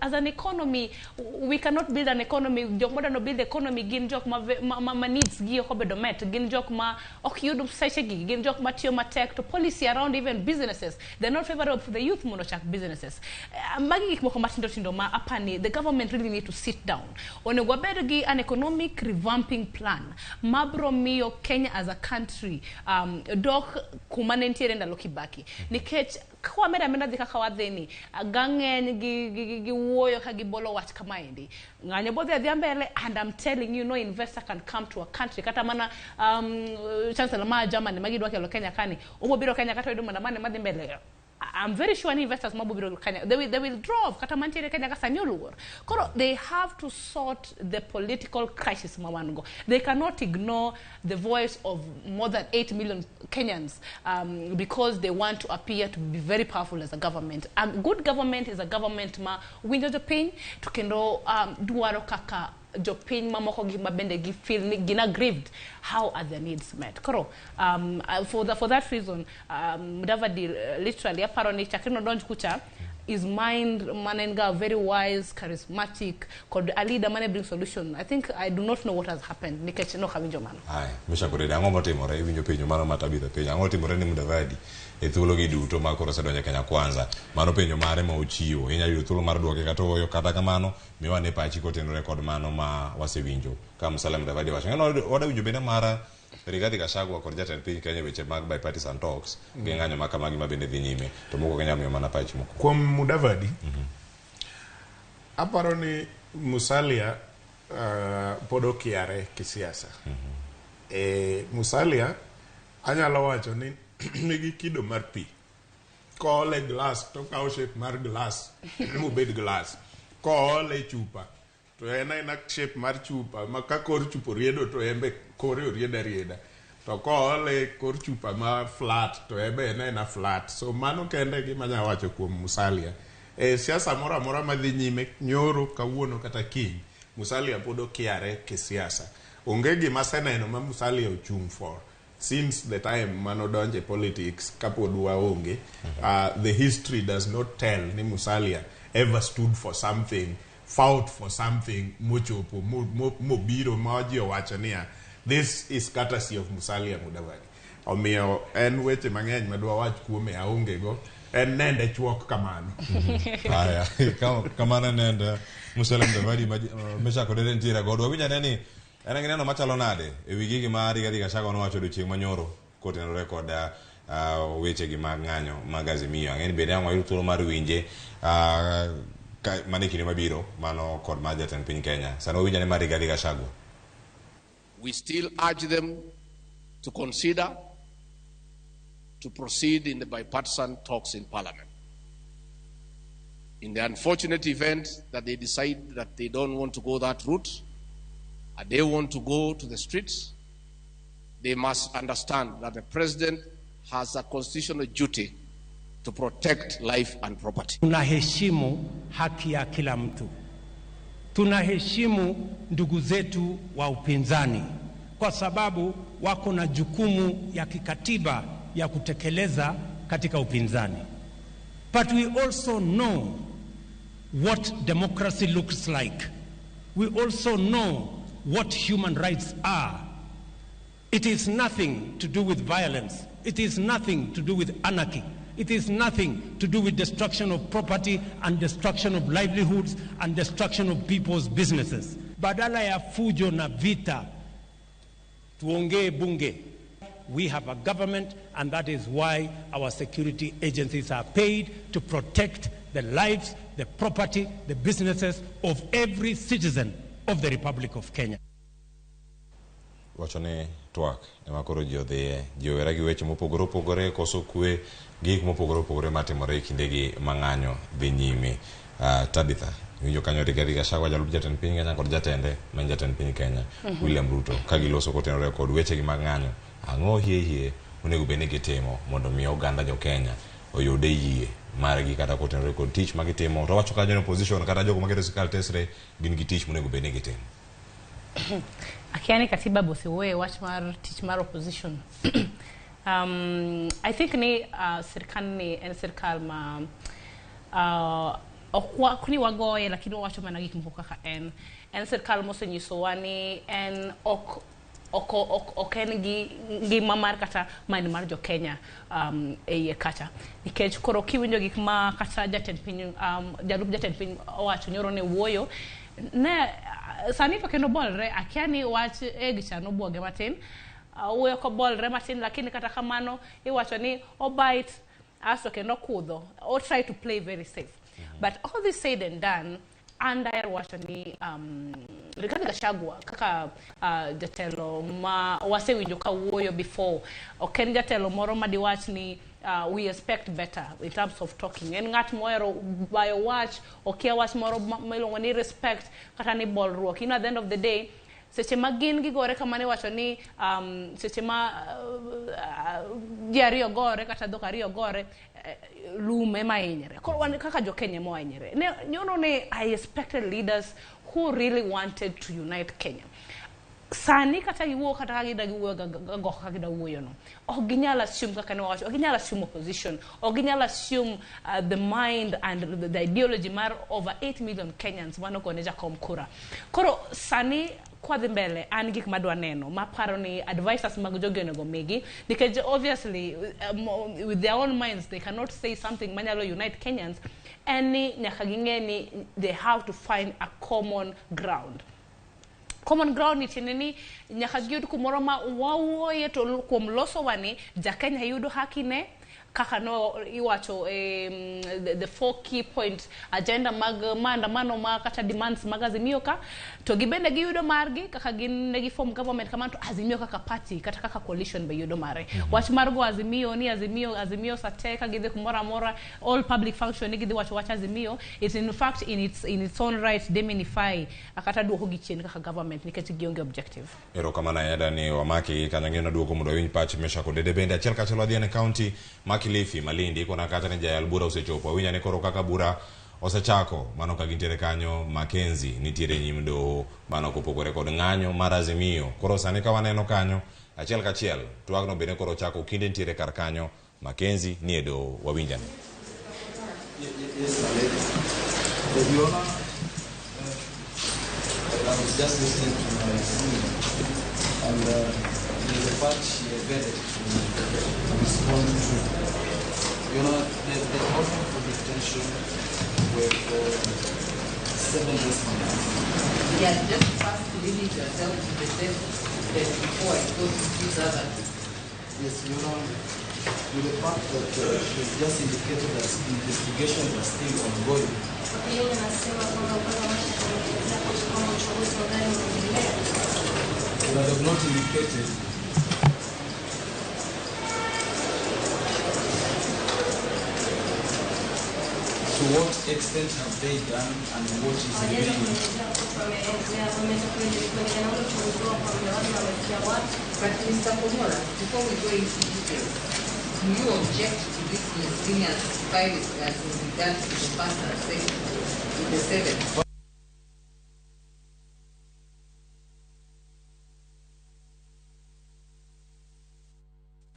as an economy we cannot build an economy. Jok modwa build economy gin jok ma needs gi ok obedo met, gin jok ma ok yud msache gi, gin jok matiyo matek to policy around even businesses they're not favorable for the youth mondo ochak businesses. Magi gik moko matindo tindo ma apani the government really need to sit down. Onego wabed gi an economic revamping plan mabro miyo Kenya as a country dok kuma ne nitiere ndalo Kibaki nikech kwa meda dhi kaka wadhi ni gang'eny gi wuoyo ka gibolo wach kamaendi ng'anyo bodhi adhiya mbele. And I'm telling you, no investor can come to a country kata mana chancellor ma Germany magidwa kelo Kenya kani obo biro Kenya kata yudo maandamano madhi mbele. I'm very sure any investors mabo biro Kenya they will draw off kata mantiere Kenya ka sani oluor. Koro they have to sort the political crisis ma wan go. They cannot ignore the voice of more than 8 million Kenyans because they want to appear to be very powerful as a government. A good government is a government ma winjo jopiny to kendo dwaro kaka jopiny mamoko gi mabende gi feel ni gin aggrieved, how are their needs met. Koro for that reason Mudavadi literally aparo ni chakre nodonj kucha his mind mane en ga very wise, charismatic kod a leader mane bring solution. I think I do not know what has happened nikech nok awinjo mano. Aya, Meshack Odede, ang'o motimore? Iwinjo penjo mano ma Tabitha penjo. Ang'o motimore ni Mudavadi e thuologi duto ma koro osedonjo e Kenya Kwanza? Mano penjo mare ma ochiwo. Inyalo yudo thuolo mar duoke kata ooyo. Kata kamano, miwa ane pachi kotenore kod mano ma wasewinjo ka Musalia Mudavadi wacho. Ng'eno wada winjo bende mara Rigathi Gachagua kod jatend piny Kenya e weche mag bipartisan talks gi ng'anyo ma kamagi ma bende dhi nyime. To moko Kenya miyo mana pach moko. Kuom Mudavadi, aparo ni Musalia pod okiare kisiasa. Musalia anyalo wacho ni nigi kido mar pi. Koole glass to okawo shape mar glass mobed glass. Koole e chupa to en aena shape mar chupa ma ka kor chupa oriedo to en be kore oriedo arieda. To koole kor chupa ma flat to en be en aena flat. So mano kende e gima anyalo wacho kuom Musalia. E siasa moro amora madhi nyime nyoro, kawuono kata kiny, Musalia pod okiare kisiasa. Onge gima aseneno ma Musalia ochung' for since the time manodonje politics kapod waonge. The history does not tell ni Musalia ever stood for something, fought for something mochopo mobiro ma ji owacho niya this is courtesy of Musalia Mudavadi. Omiyo en weche mang'eny madwa wach kuome aonge go. En nende chuok kamano. Aya, kamano nende Musalia Mudavadi ma Meshack Odede nitiere godo. Wawinj ane ni en gi neno machalo nade e wi gigi ma Rigathi Gachagua nowacho odiochieng' manyoro kotenore kod Weche gi mag ng'anyo mag Azimio. Ang'e ni bende ang' wayud thuolo mar winje mana e kinde mabiro mano kod mar jatend piny Kenya. Sani wawinj ane mar Rigathi Gachagua. We still urge them to consider to proceed in the bipartisan talks in Parliament. In the unfortunate event that they decide that they don't want to go that route, and they want to go to the streets, they must understand that the president has a constitutional duty to protect life and property. Tunaheshimu haki ya kila mtu, tunaheshimu ndugu zetu wa upinzani kwa sababu wako na jukumu ya kikatiba ya kutekeleza katika upinzani. But we also know what democracy looks like. We also know what human rights are. It is nothing to do with violence. It is nothing to do with anarchy. It is nothing to do with destruction of property and destruction of livelihoods and destruction of people's businesses. Badala ya fujo na vita, tuongee bunge. We have a government, and that is why our security agencies are paid to protect the lives, the property, the businesses of every citizen of the Republic of Kenya. Wacho ni twak ema koro ji odhiye, ji owere gi weche mopogore opogore, koso kwe, gik mopogore opogore matimore e kindegi ma ng'anyo dhi nyime. Tabitha, iwinjo kanyo Rigathi Gachagua jalup jatend piny Kenya kod jatende ma en jatend piny Kenya William Ruto ka giloso kotenore kod wechegi mag ng'anyo. Ang'o hie hie onego bed ni gitimo mondo mi oganda jo Kenya oyude yie margi kata kotenore kod tich ma gitimo. To wacho kanyo ni opposition kata jogo maketo sirkal tesre gin gi tich monego bed ni gitimo. Akia ni katiba bosewuoye wach mar tich mar opposition. I think ni sirkal ni en sirkal ma ok ni wagoye, lakini wawacho mana gik moko kaka en. En sirkal mosenyisowa ni en ok en gi ngima mar kata mind mar jo Kenya e iye kacha. Nikech koro kiwinjo gik ma kata jatend piny, jalup jatend piny owacho nyoro ne wuoyo ne sani to kendo bolre. Akia ni wach egg cha nobuoge matin, wuoyo kobolre matin, lakini kata kamano iwacho ni obite asto kendo kudho o try to play very safe. But all this said and done, an daher wacho ni Rigathi Gachagua kaka jatelo ma wasewinjo ka wuoyo before, ok en jatelo moro madiwach ni we expect better in terms of talking. En ng'at mohero bayo wach, okia wach moro miluongo ni respect kata ni bolruok. At the end of the day, seche ma gin gigore kamano, iwacho ni seche ma ji ariyo gore kata dhok ariyo gore, lum ema hinyre. Koro wan kaka jo Kenya ema wahinyre. Ne, ne I expected leaders who really wanted to unite Kenya. Sani kata giwuo kata kaka gida giwuoyo go kaka gida wuoyo no, ok ginyal assume kaka ne wawacho, ok ginyal assume opposition, ok ginyal assume the mind and the ideology mar over 8 million Kenyans mano gone jakom kura. Koro sani kwadhi mbele, an gik madwa neno maparo ni advisors mag jogi onego migi, nikech obviously with their own minds they cannot say something manyalo unite Kenyans, en ni nyaka ging'e ni they have to find a common ground. Common ground ni tiende ni nyaka giyud kumoro ma wawuoye to kuom loso wani ja Kenya yudo haki ne kaka no iwacho the four key point agenda mag maandamano ma kata demands mag Azimio ka to gibende giyudo margi kaka gin ne giform government kamano, to Azimio kaka party kata kaka coalition be yudo mare. Wach mar go Azimio ni Azimio Azimio sate ka gidhi kumoro amora, all public function ni gidhi wacho wach Azimio, it's in fact in its own right demonify kata duoko gi chien kaka government nikech gionge objective. Erokamano ahinya ni wamaki kanyo ng'eno duoko mondo wawinj pach Meshack Odede bende achiel kachiel. Wadhi e county ma Kilifi, Malindi kona kacha ni jayal bura osechopo. Awinjo ni koro kaka bura osechako mano ka gintiere kanyo, Mackenzie nitiere nyim doho mano kopogore kod ng'anyo mar Azimio. Koro sani ka waneno kanyo achiel kachiel twagno bende koro chako kinde nitiere kar kanyo, Mackenzie nie doho, wawinjane. Yes, my lady. Your Honor, I was just listening to my senior, and there's a part she evaded to respond to. The order for detention were for 7 respondents. Yeah, just first limit yourself to the same place before I go to these other two. Yes, Your Honor, with the fact that you've just indicated that investigations are still ongoing. Wakili anasema kwamba upande wa mashtaka umeelezea koti kwamba uchunguzi ungali unaendelea. But have not indicated to what extent have they done and what is Hawajaweza remaining. kuelezea koti wameweza kuendelea na ule uchunguzi wao kwa muda wake na wamefikia wapi. But Mr. Komora, before we go into details, do you object to this miscellaneous filing as in regards to the first and second, to the seventh?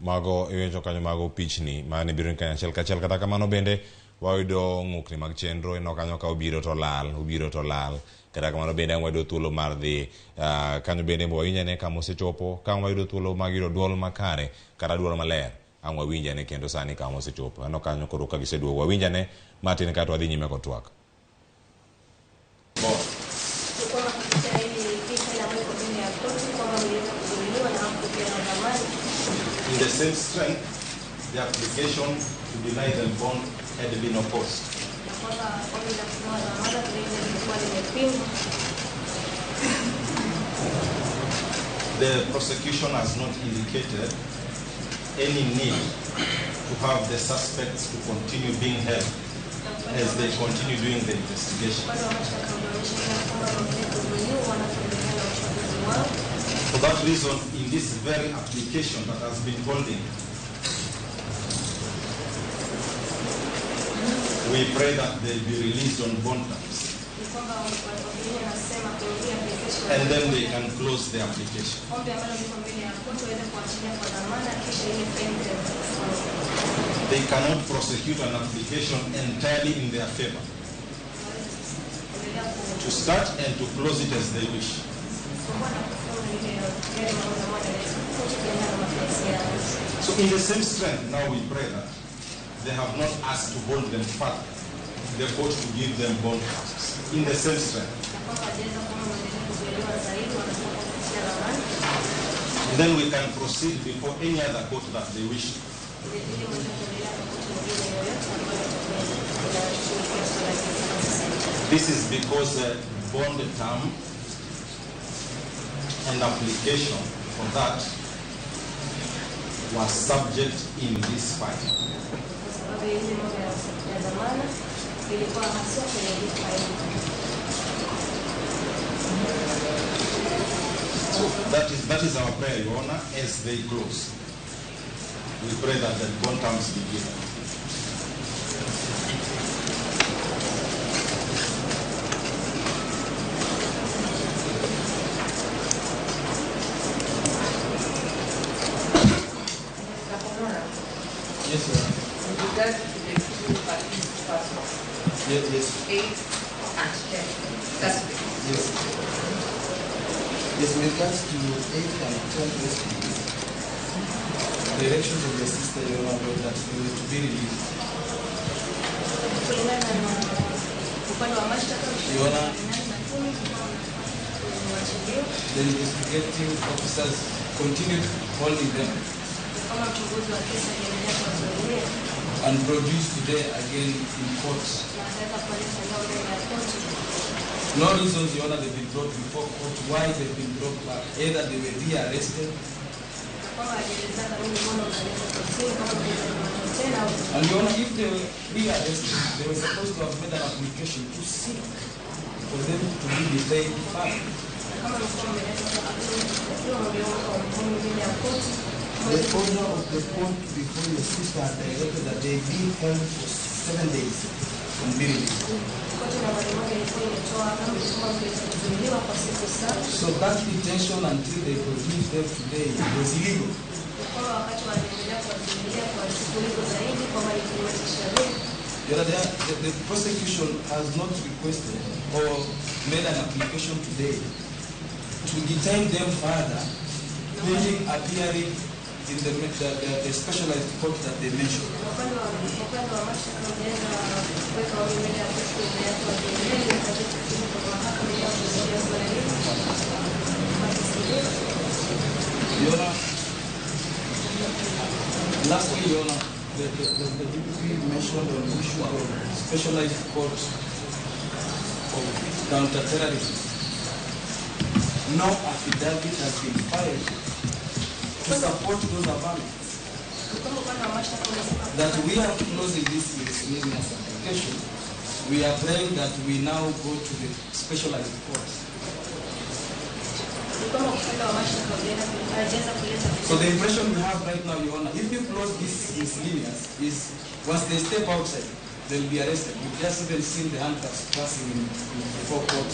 Mago iwinjo kanyo mago pichni mane biro ni kanyachiel kachiel. Kata kamano bende wayudo ng'ukni mag chenro ineno kanyo ka obiro to lal, obiro to lal. Kata kamano bende ang' wayudo thuolo mar dhi kanyo bende wawinj ane kama osechopo. Ka wayudo thuolo mag yudo duol makare kata duol maler, ang' wawinj ane kendo sani kama osechopo. Aneno kanyo koro ka giseduogo, wawinj ane matin kaeto wadhi nyime kod twak. Ni kwamba kupitia hili faili ambayo iko mbele ya koti kwamba mliweza kuzuiliwa na hamkupewa dhamana. In the same strength, the application to deny them bond had been opposed. Na kwamba ombi la kupewa dhamana vilevile lilikuwa limepingwa. The prosecution has not indicated any need to have the suspects to continue being held as they continue doing the investigation. Upande wa mashtaka ulionyesha pia kwamba waendelee kuzuiliwa wanapoendelea na uchunguzi wao. For that reason, in this very application that has been holding, we pray that they be released on bond terms, Ni kwamba wakili anasema kwenye hii application and then they can close the application. ombi ambalo liko mbele ya koti waweze kuachilia kwa dhamana kisha ile faili itaweza kufungwa. They cannot prosecute an application entirely in their favor, Endelea to start and to close it as they wish. kufungua na kufunga ile yale maamuzi ambayo yanaweza koti kulingana na mapenzi yao. So in the same strength, now we pray that they have not asked to hold them further, the court to give them bond terms. In the same strength. Na kwamba hawajaweza kuomba waendelee kuzuiliwa zaidi, wanataka kupitia dhamana And then we can proceed before any other court that they wish. ili waweze kuendelea kwa koti nyingine yoyote ambayo itakuwa inashughulikia suala hili kama sasa hivi. This is because bond term and application for that was subject in this file. Kwa sababu ile mambo ya dhamana ilikuwa haswa kwenye hii faili. So that is our prayer, Your Honor, as they close. We pray that the bond terms be given. Mr. Komora, Yes, Your Honor. with regards to the two accused persons, Yes. 8 and 10 suspects. Yes. Yes, with regards to 8 and 10 SPs, directions of your sister, Your Honor, were that they were to be released. Kulingana na upande wa mashtaka, Your Honor, nane na kumi kuachiliwa. The investigating officers continued holding them Ni kwamba mchunguzi wa kesi aliendelea kuwazuilia and produced today again in court. Na akaweza kuwaleta leo mbele ya koti. No reasons, Your Honor, they've been brought before court, why they've been brought back. Either they were rearrested, Na kwamba hajaelezea kanuni mbona unaletwa kotini, kama mliweza kukamatwa tena au and Your Honor, if they were rearrested, they were supposed to have made an application to seek for them to be detained further. Na kama mlikuwa mmeletwa kotini ukiwa mmeomba mbele ya koti. The order of the court before your sister had directed that they be held for 7 days and be released. Koti nambari 1 ilikuwa imetoa amri kwamba mliweza kuzuiliwa kwa siku 7. So that detention until they produced them today was illegal. Na kwamba wakati waliendelea kuwazuilia kwa siku hizo zaidi kwamba ni kinyume cha sheria. Your Honor, the prosecution has not requested or made an application today to detain them further, pending appearing in the specialized court that they mentioned. Na upande wa mashtaka hujaweza kuweka ombi mbele ya koti kuendelea kuwazuilia ili wakati kufikishwa kwa mahakama ili kuzuia suala hili kwa kesi hiyo. Your Honor, Lastly, Your Honor, the DPP mentioned on the issue of specialized court of counterterrorism. No affidavit has been filed to support those averments. Kwamba upande wa mashtaka umesema That we are closing this miscellaneous application. We are praying that we now go to the specialized court. Ni kwamba upande wa mashtaka hawajaweza kuleta So the impression we have right now, Your Honor, if you close this miscellaneous, is once they step outside, they'll be arrested. We've just even seen the handcuffs passing in before court.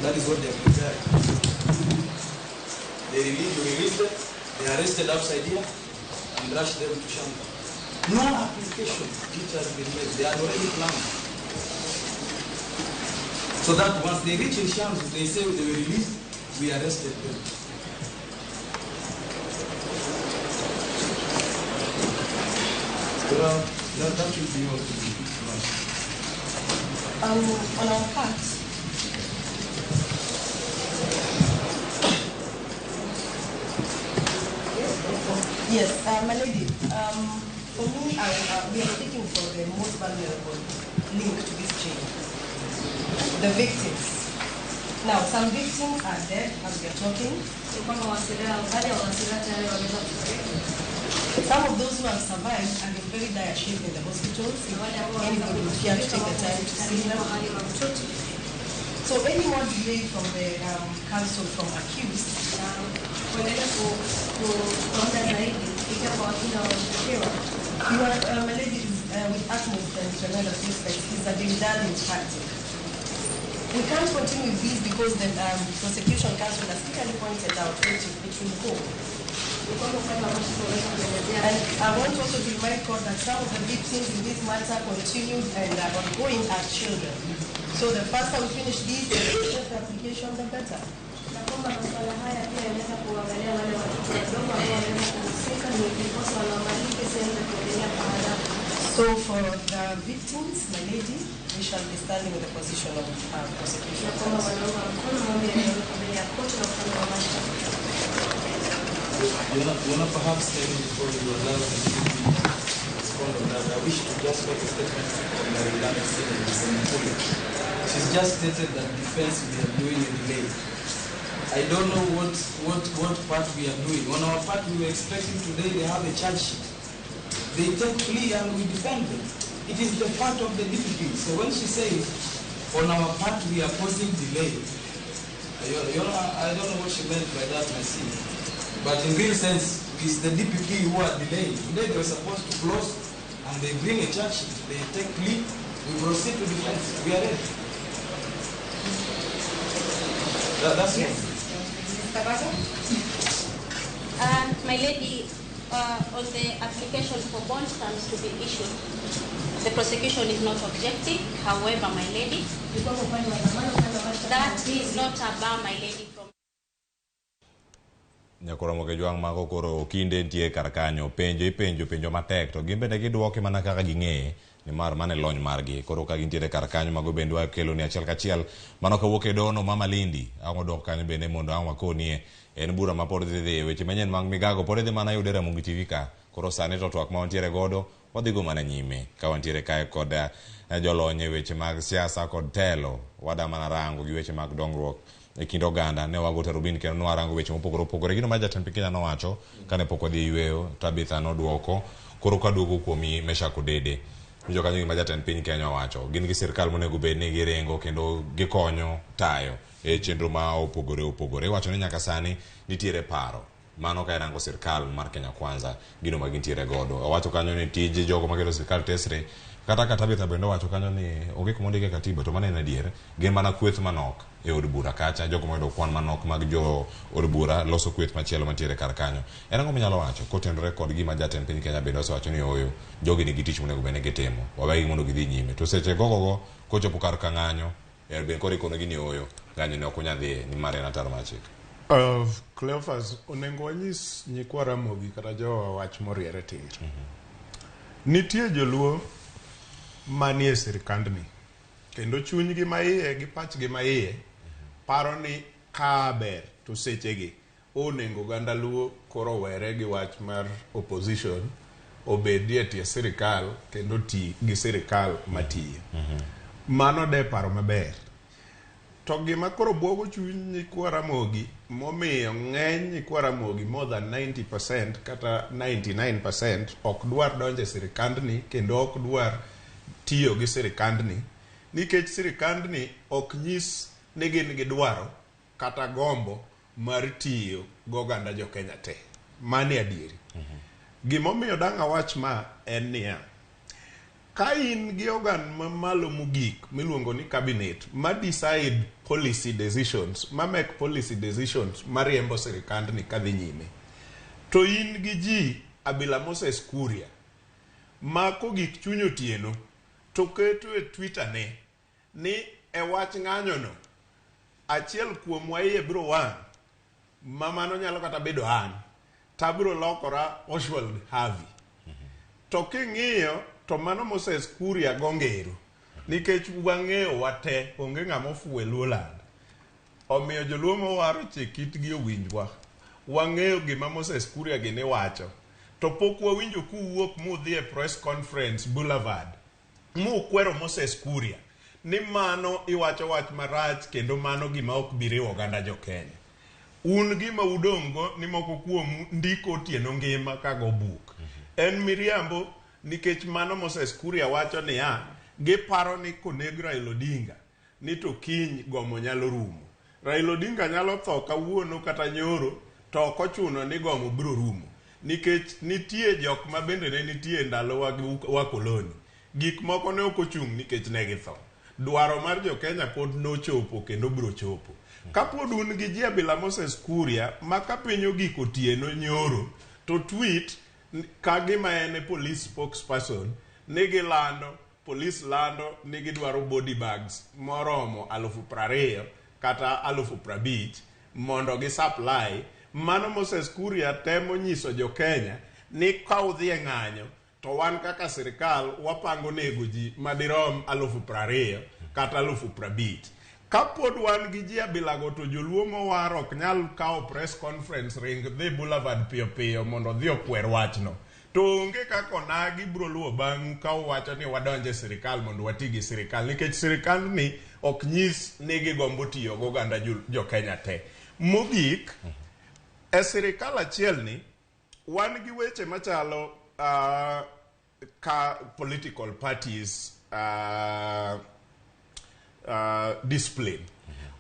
That is what they are preparing. They release them, they arrested outside here, and rush them to Shanzu. No application which has been made. They are already planned. So that once they reach in Shanzu, they say they were released, we arrested them. Well, that should be all to be. On our part, yes, my lady, for me, we are speaking for the most vulnerable link to this chain, the victims. Now, some victims are dead as we are talking. Ni kwamba baadhi ya waathiriwa tayari wameweza kufariki. Some of those who have survived are in very dire shape in the hospitals. If anybody would care to take the time to see them. So any more delay from the counsel from accused, Kuendelea kwa muda zaidi kupitia kwa wakili wa washtakiwa. You are, my lady, with utmost and tremendous respect, is a dilly-dallying tactic. We can't continue with this because the prosecution counsel has clearly pointed out which it will go. Ni kwamba upande wa mashtaka unaweza kuelezea And I want also to remind court that some of the victims in this matter continued and are ongoing are children. So the faster we finish this and the application, the better. Na kwamba masuala haya pia yanaweza kuangalia wale watoto wadogo ambao wanaweza kuhusika, ni ndiposa wanaangalia kesi ianze kuendelea kwa haraka. So for the victims, my lady, we shall be standing in the position of prosecution Na kwamba counsel. wanaunga mkono maombi yaliyowekwa mbele ya koti na upande wa mashtaka. Your Honor, perhaps maybe before you allow the DPP to respond on that, I wish to just make a statement on the learned senior, Ms. Mutuli. She's just stated that defense we are doing a delay. I don't know what part we are doing. On our part, we were expecting today they have a charge sheet. They take plea and we defend them. It is the part of the DPP. So when she says, on our part we are causing delay, Your Honor, I don't know what she meant by that, my senior. But in real sense, it's the DPP who are delaying. Today they were supposed to close and they bring a charge sheet. They take plea, we proceed to defense. We are ready. That's Yes. it. Mr. Baga? My lady, on the application for bond terms to be issued, the prosecution is not objecting. However, my lady, Ni kwamba upande wa dhamana, upande wa mashtaka that is not a bar, my lady, from Nyakoro Jwang' mago koro okinde nitie kar kanyo penjo ipenjo penjo matek to gin bende gidwoke mana kaka ging'eye nimar mano e lony margi koro ka gintiere kar kanyo mago bende wakelo ni achiel kachiel mano kawuok e dono ma Malindi ang' wadok kanyo bende mondo ang' wakonie en bura ma pod dhi dhiye weche manyien mag migago pod idhi mana yude Ramogi TV ka koro sani to twak ma wantiere godo wadhigo mana nyime ka wantiere kae kod jolony e weche mag siasa kod telo wada mana rango gi weche mag dongruok e kind oganda ne wago tarubin kendo ne warango weche mopogore opogore gino ma jatend piny Kenya nowacho kane pok wadhi e yweyo Tabitha noduoko koro kaduogo kuomi Meshack Odede winjo kanyo gima jatend piny Kenya owacho gin gi sirikal monego bed ni giringo kendo gikonyo tayo e chenro ma opogore opogore iwacho ni nyaka sani nitiere paro mano ka irango sirikal mar Kenya Kwanza gino ma gintiere godo owacho kanyo ni tij jogo makelo sirikal tesre kata ka Tabitha bende owacho kanyo ni onge kuma ondike katiba to mano en adier gin mana kweth manok e od bura kacha jogo moyudo kwan manok mag jo od bura loso kweth machielo mantiere kar kanyo en ang'o minyalo wacho kotenore kod gima jatend piny Kenya bende osewacho ni ooyo jogi nigi tich monego bed ni gitimo wawegi mondo gidhi nyime to seche gogogo kochopo kar ka ng'anyo bende koro ikonogi ni ooyo ng'anyo ne ok unyal dhiye nimar en ataro mar chik. Cleophas, onego wanyis nyikwa Ramogi kata jowa wach moriere tir. Nitie joluo manie sirikandni kendo chunygi maiye gi pachgi maiye paro ni ka ber to sechegi onego oganda luo koro were gi wach mar opposition. obedie tie sirikal kendo ti gi sirikal matiyo. Mano de paro maber. To gima koro bwogo chuny nyikwa Ramogi momiyo ng'eny nyikwa Ramogi more than 90% kata 99% ok dwar donjo e sirikandni kendo ok dwar tiyo gi sirikandni nikech sirikandni ok nyis ni gin gi dwaro kata gombo mar tiyo goganda jo Kenya te. Mano adieri. Gimomiyo dang' awach ma en niya, ka in gi organ mamalo mogik miluongo ni cabinet ma decide policy decisions, ma make policy decisions mariembo sirikandni kadhi nyime, to in gi ji Abila Moses Kuria ma kogik chuny otieno to keto e Twitter ne ni e wach ng'anyono achiel kuomwa iye biro wang' ma mano nyalo kata bedo an tabiro lokora Oswald Harvey. To king'iyo to mano Moses Kuria go ngero nikech wang'eyo wate onge ng'ama ofuwo e Luoland. Omiyo joluo mowaro chik itgi owinjwa. Wang'eyo gima Moses Kuria gini wacho. To pok wawinjo kuwuok mudhi e press conference Boulevard mukwero Moses Kuria ni mano iwacho wach marach kendo mano gima ok bi riwo oganda jo Kenya. Un gima udong' go ni moko kuomu ndiko otieno ngima ka go buk. En miriambo nikech mano Moses Kuria wacho niya, giparo ni koneg Raila Odinga ni to kiny gomo nyalo rumo. Raila Odinga nyalo tho kawuono kata nyoro to ok ochuno ni gomo biro rumo. Nikech nitie jok ma bende ne nitie ndalo wa koloni. Gik moko ne ok ochung' nikech ne githo. Dwaro mar jo Kenya pod nochopo kendo biro chopo. Kapod un gi ji Abila Moses Kuria ma ka piny ogik otieno nyoro to tweet ka gima en e police spokesperson ni gilando police lando ni gidwaro body bags moromo 20,000 kata 50,000 mondo gi supply. Mano Moses Kuria temo nyiso jo Kenya ni ka udhi e ng'anyo to wan kaka sirikal wapango nego ji madirom 20,000 kata 50,000. Kapod wan gi ji abilago to joluo mowar ok nyal kawo press conference ring dhi Boulevard piyo piyo mondo odhi okwer wachno. To onge kaka onagi biro luwo bang'u ka uwacho ni wadonje sirikal mondo wati gi sirikal nikech sirikal ni ok nyis ni gigombo tiyo goganda jo Kenya te. Mogik, e sirikal achiel ni wan gi weche machalo ka political parties discipline.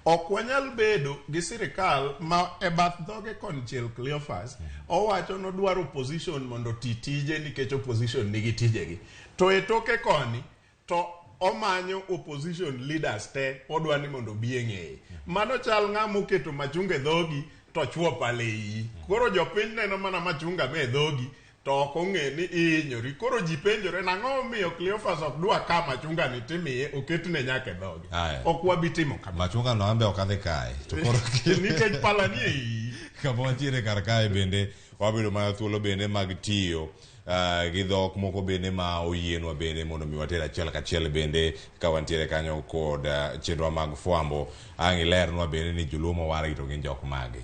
Ok wanyal bedo gi sirikal ma e bath dhoge konchiel Cleophas owacho nodwaro opposition mondo oti tije nikech opposition nigi tijegi. To e toke koni to omanyo opposition leaders te odwa ni mondo obi e ng'eye. Mano chal ng'ama oketo machunga e dhogi to chuo pale iyi. Koro jopiny neno mana machunga me dhogi to ok ong'e ni ihinyori. Koro ji penjore nang'o omiyo Cleophas ok dwa ka machunga ni timiye oketne nyaka e dhoge. Ok wabi timo kamano. Machunga no ambe ok adhi kae. To koro nikech pala ni e iyi. Kama wantiere kar kae bende wabedo mana thuolo bende mag tiyo gi dhok moko bende ma oyienwa bende mondo mi water achiel kachiel bende ka wantiere kanyo kod chenro mag fwambo. Ang' ilernwa bende ni joluo mowar gi to gin jok mage.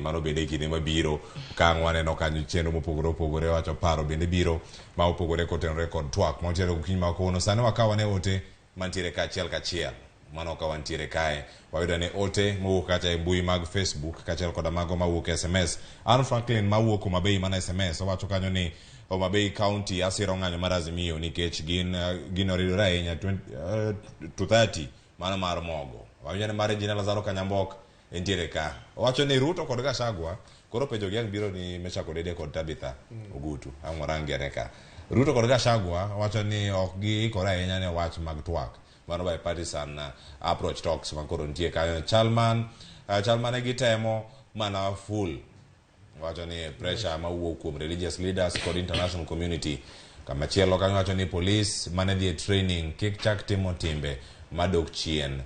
Mano bende e kinde mabiro ka ang' waneno kanyo chenro mopogore opogore wacho paro bende biro ma opogore kotenore kod twak ma wantiere gokinyi ma kawuono. Sani wakaw ane ote mantiere ka achiel kachiel. Mano ka wantiere kae wayudo ne ote mowuok kacha e mbui mag Facebook kaachiel koda mago mawuok e SMS. Ann Franklin mawuok Homa Bay mana SMS owacho kanyo ni Homa Bay County asiro ng'anyo mar Azimio nikech gin gino oridore ahinya 20, to 30 mano mar mogo. Wawinjo ni mar Engineer Lazaro Kanyambok entiere ka. Owacho ni Ruto kod Gachagua koro penjo gi ang' biro ni Meshack Odede kod Tabitha Ogutu. Ang' warangi ane ka. Ruto kod Gachagua wacho ni ok giikore ahinya ne wach mag twak. Mano bipartisan approach talks ma koro nitie kanyo. Chal man chal mane gitemo mana full wacho ni pressure mawuok kuom religious leaders kod international community. Kamachielo kanyo wacho ni police mane dhi e training kik chak timo timbe madok chien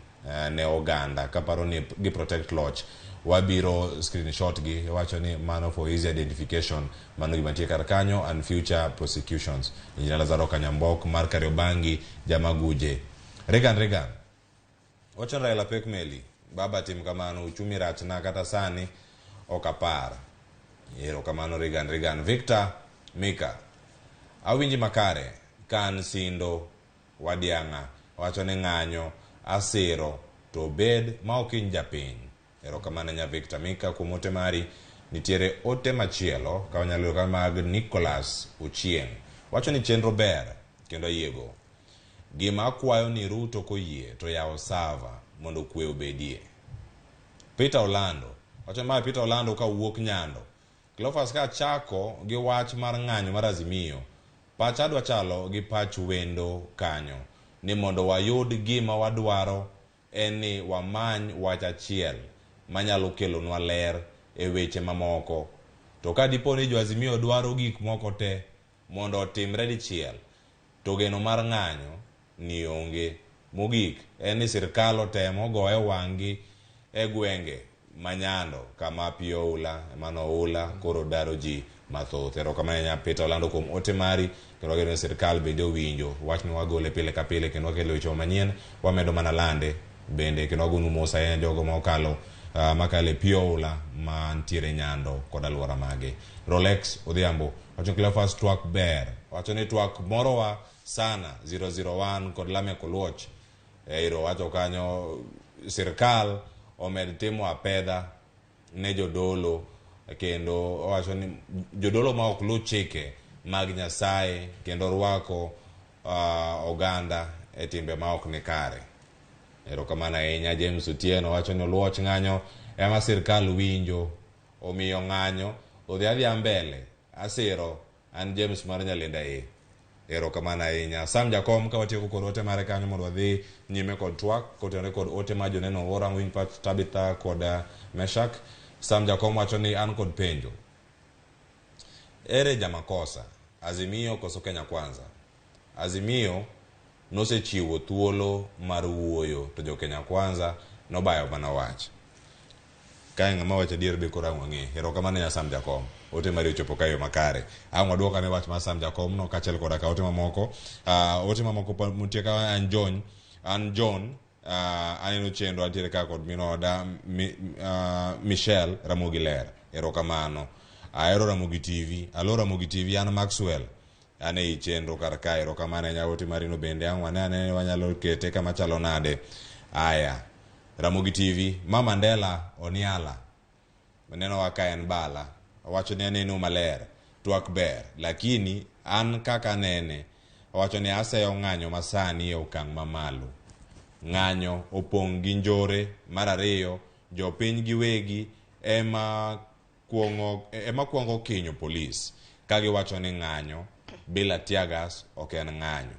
ne oganda kaparo ni gi protect loch. Wabiro screenshot gi wacho ni mano for easy identification mano gima nitie kar kanyo and future prosecutions. Engineer Lazaro Kanyambok mar Kariobangi Jamaguje. Regan Regan wacho ni Raila pek meli baba tim kamano uchumi rachna kata sani ok apar. Erokamano Regan Regan. Victor Mika Awinji makare ka an Sindo Wadiang'a wacho ni ng'anyo asiro to obed ma ok hiny japiny. Erokamano nya Victor Mika kuom ote mari. Nitiere ote machielo ka wanyalo yudo ka mag Nicholas Ochieng. Wacho ni chenro ber kendo ayiego. Gima akwayo ni Ruto koyie to yawo sava mondo kwe obedie. Peter Olando wacho ni mae Peter Olando ka wuok Nyando. Cleophas ka chako gi wach mar ng'anyo mar Azimio, pacha dwa chalo gi pach wendo kanyo ni mondo wayud gima wadwaro en ni wamany wach achiel manyalo kelonwa ler e weche mamoko. To ka dipo ni jo Azimio dwaro gik moko te mondo otimre dichiel, to geno mar ng'anyo ni onge. Mogik en ni sirkal otem ogoye wang'gi e gwenge ma Nyando kama pi oula mano oula koro daro ji mathoth. Erokamano ahinya Peter Olando kuom ote mari kendo wageno ni sirkal bende owinjo wach ma wagole pile ka pile kendo wakelo weche manyien wamedo mana lande bende kendo wagonu mos ahinya jogo ma okalo makalo e pi oula mantiere Nyando kod alwora mage. Rolex Odhiambo wacho ni Cleophas twak ber, wacho ni twak morowa sana 001 kod Lameck Oluoch iro wacho kanyo sirkal omed timo apedha ne jodolo kendo owacho ni jodolo ma ok luw chike mag Nyasaye kendo rwako oganda e timbe ma ok ni kare. Erokamano ahinya James Otieno wacho ni Oluoch ng'anyo ema sirkal winjo omiyo ng'anyo odhi adhiya mbele asiro an James mar Nyalenda A. Erokamano ahinya. Sam Jakom ka watieko kod ote mare kanyo mondo wadhi nyime kod twak kotenore kod ote ma joneno ora winj pach Tabitha kod Meshak. Sam Jakom wacho ni an kod penjo. Ere jamakosa? Azimio koso Kenya Kwanza? Azimio nosechiwo thuolo mar wuoyo to jo Kenya Kwanza nobayo mana wach. Kae ng'ama wacho adier be koro ang' wang'e. Erokamano nya Sam Jakom. Ote mari ochopo ka yo makare. Ang' waduok ane wach mar Sam Jakom no kaachiel koda ka ote mamoko. Ote mamoko nitie ka an John, an John aneno chenro antiere ka kod min oda Michelle Ramogi Ler. Erokamano. Ahero Ramogi TV. Alo Ramogi TV an Maxwell. An ei chenro kar ka. Erokamano ahinya ote marino bende ang' wane ane wanyalo kete kama chalo nade. Aya. Ramogi TV, ma Mandela Oniala. Neno ka en bala. Owacho ni aneno maler. Twak ber. Lakini an kaka anene, owacho ni aseyo ng'anyo masani e okang' mamalo. Ng'anyo opong' gi njore. Mar ariyo, jopiny giwegi ema kuongo kinyo polis ka giwacho ni ng'anyo bila tear gas ok en ng'anyo.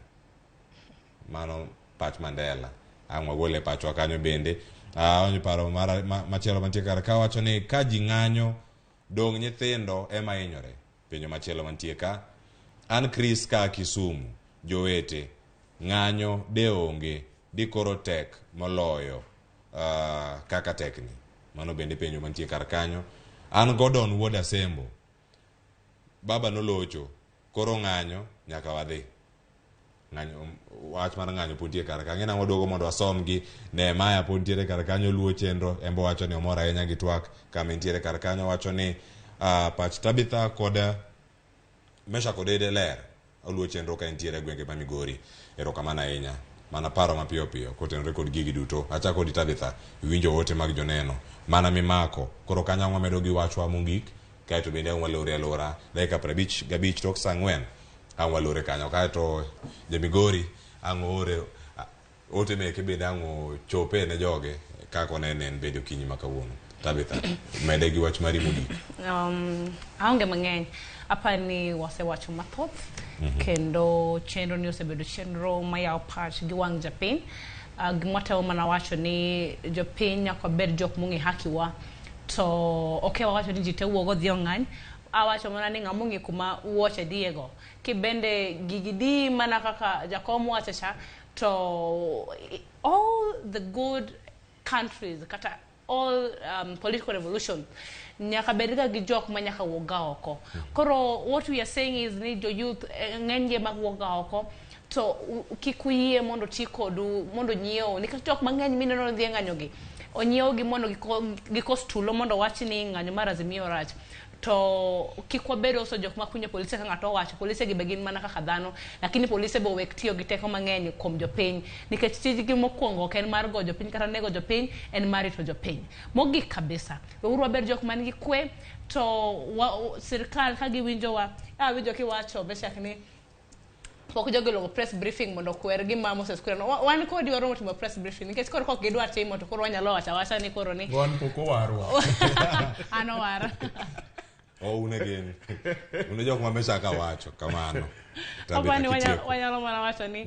Mano pach Mandela. Ang' wagole pachwa kanyo bende. Aonjo paro machielo mantie kar ka wacho ni ka ji ng'anyo dong' nyithindo ema hinyore. Penjo machielo mantie ka. An Chris ka Kisumu, jowete, ng'anyo de onge, di koro tek moloyo kaka tekni. Mano bende penjo mantie kar kanyo. An Gordon wuod Asembo. Baba nolocho, koro ng'anyo nyaka wadhi. Ng'anyo, wach mar ng'anyo pod nitie kar ka. Ng'e nang'o waduogo mondo wasom gi Nehemiah pod nitiere kar kanyo luwo chenro. En be owacho ni omor ahinya gi twak kama entiere kar kanyo. Owacho ni pach Tabitha kod Mesha kod Ede ler. Oluwo chenro ka entiere e gwenge ma Migori. Erokamano ahinya. Mana paro mapiyo piyo kotenore kod gigi duto. Achako kodi Tabitha, iwinjo ote mag joneno. Mana mimako. Koro kanyo ang' wamedo gi wachwa mogik. Kaeto bende ang' walore alora. Dakika 55 tok saa 4. Ang' walore kanyo. Kaeto ja Migori ang' oore ote meke bende ang' ochope ne joge kaka onene en bende okinyi ma kawuono. Tabitha, mede gi wach mari mogik. Aonge mang'eny. Aparo ni wasewacho mathoth kendo chenro ni osebedo chenro mayawo pach gi wang' japiny. Gima watemo mana wacho ni jopiny nyaka wabed jok mong'e haki wa. To ok wawacho ni ji te wuog odhi ong'any. Awacho mana ni ng'ama ong'e kuma wuoche dhiye go. Kibende gigi di mana kaka jakom wacho cha, to all the good countries kata all political revolution nyaka bed ga gi jok ma nyaka wuog ga oko. Koro what we are saying is ni jo youth ng'eny gi ema wuok ga oko to kik uyie mondo ti kodu mondo nyiew nikech jok mang'eny mineno dhi e ng'anyo gi onyiew gi mondo gikos tulo mondo wach ni ng'anyo mar Azimio rach. To kik wabed also jok makunyo polise ka ng'ato owacho polise gi be gin mana kaka dhano, lakini polise be owek tiyo gi teko mang'eny kuom jopiny nikech tijgi mokwongo ok en mar go jopiny kata nego jopiny, en mar rito jopiny. Mogik kabisa, weuru wabed jok man gi kwe to sirkal ka giwinjowa, awinjo kiwacho Beshak ni pok jogi oluongo press briefing mondo okwer gima Moses Kuria no. Wan kodi waromo timo press briefing nikech koro kok gidwa timo to koro wanyalo wacho awacha ni koro ni Wan pok owarwa. An owara. O un e gin. Un e jok ma Meshak wacho kamano. Tabitha Apani kitieko. wanyalo mana wacho ni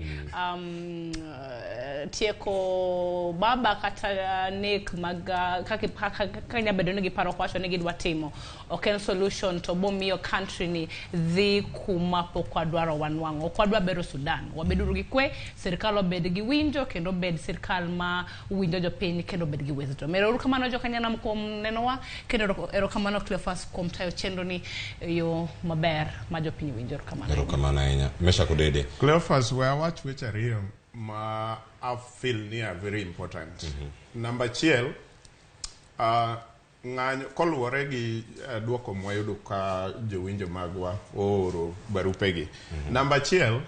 tieko baba kata nek mag kaka nyalo bedo ni giparo wacho ni gidwa timo ok en solution to bomiyo country ni dhi kuma pok wadwaro wanwang'o. Ok wadwa bedo Sudan. Wabeduru gi kwe, sirkal obed gi winjo kendo obed sirkal ma winjo jopiny kendo obed gi wisdom. Erokamano jokanyanam kuom nenowa kendo erokamano Cleophas kuom tayo chenro ni e yo maber ma jopiny winjo. Erokamano. Erokamano ahinya. Meshak Odede. Cleophas, we awach weche ariyo ma I feel ni are very important. Namba achiel, ng'anyo koluwore gi duoko mwayudo ka jowinjo magwa ooro barupegi. Namba achiel,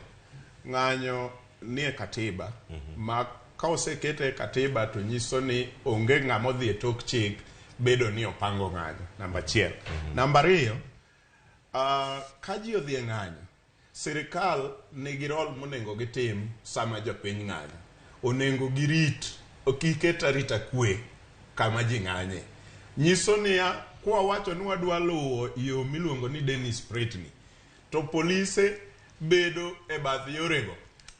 ng'anyo nie katiba ma ka osekete e katiba to nyiso ni onge ng'ama odhi e tok chik bedo ni opango ng'anyo. Namba achiel. Namba ariyo, ka ji odhi e ng'anyo, sirikal nigi role monego gitim sama jopiny ng'anyo. Onego girit, ok iket arita kwe kama ji ng'anye. Nyiso niya, kwa wacho ni wadwa luwo yo miluongo ni Dennis Pritt, to polise bedo e bath yorego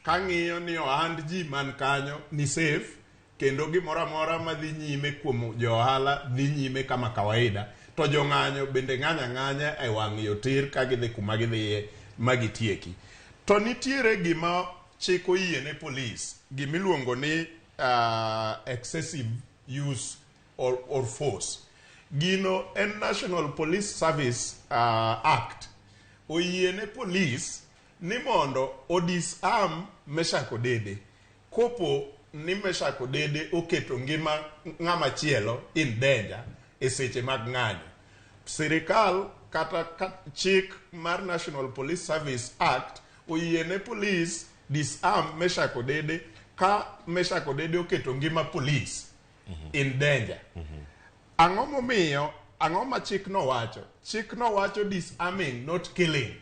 ka ng'iyo ni ohand ji man kanyo ni safe kendo gimoro amora madhi nyime kuom jo ohala dhi nyime kama kawaida to jong'anyo bende ng'anyo ang'anya e wang' yo tir ka gidhi kuma gidhiye ma gitieki. To nitiere gima chik oyie ne polis, gimiluongo ni excessive use or force. Gino en National Police Service Act oyie ne polis ni mondo o disarm Meshak Odede kopo ni Meshak Odede oketo ngima ng'ama chielo in danger e seche mag ng'anyo. Sirikal kata ka chik mar National Police Service Act oyie ne polis disarm Meshak Odede ka Meshak Odede oketo ngima polis in danger. Ang'o momiyo ang'o ma chik no wacho? Chik no wacho disarming not killing.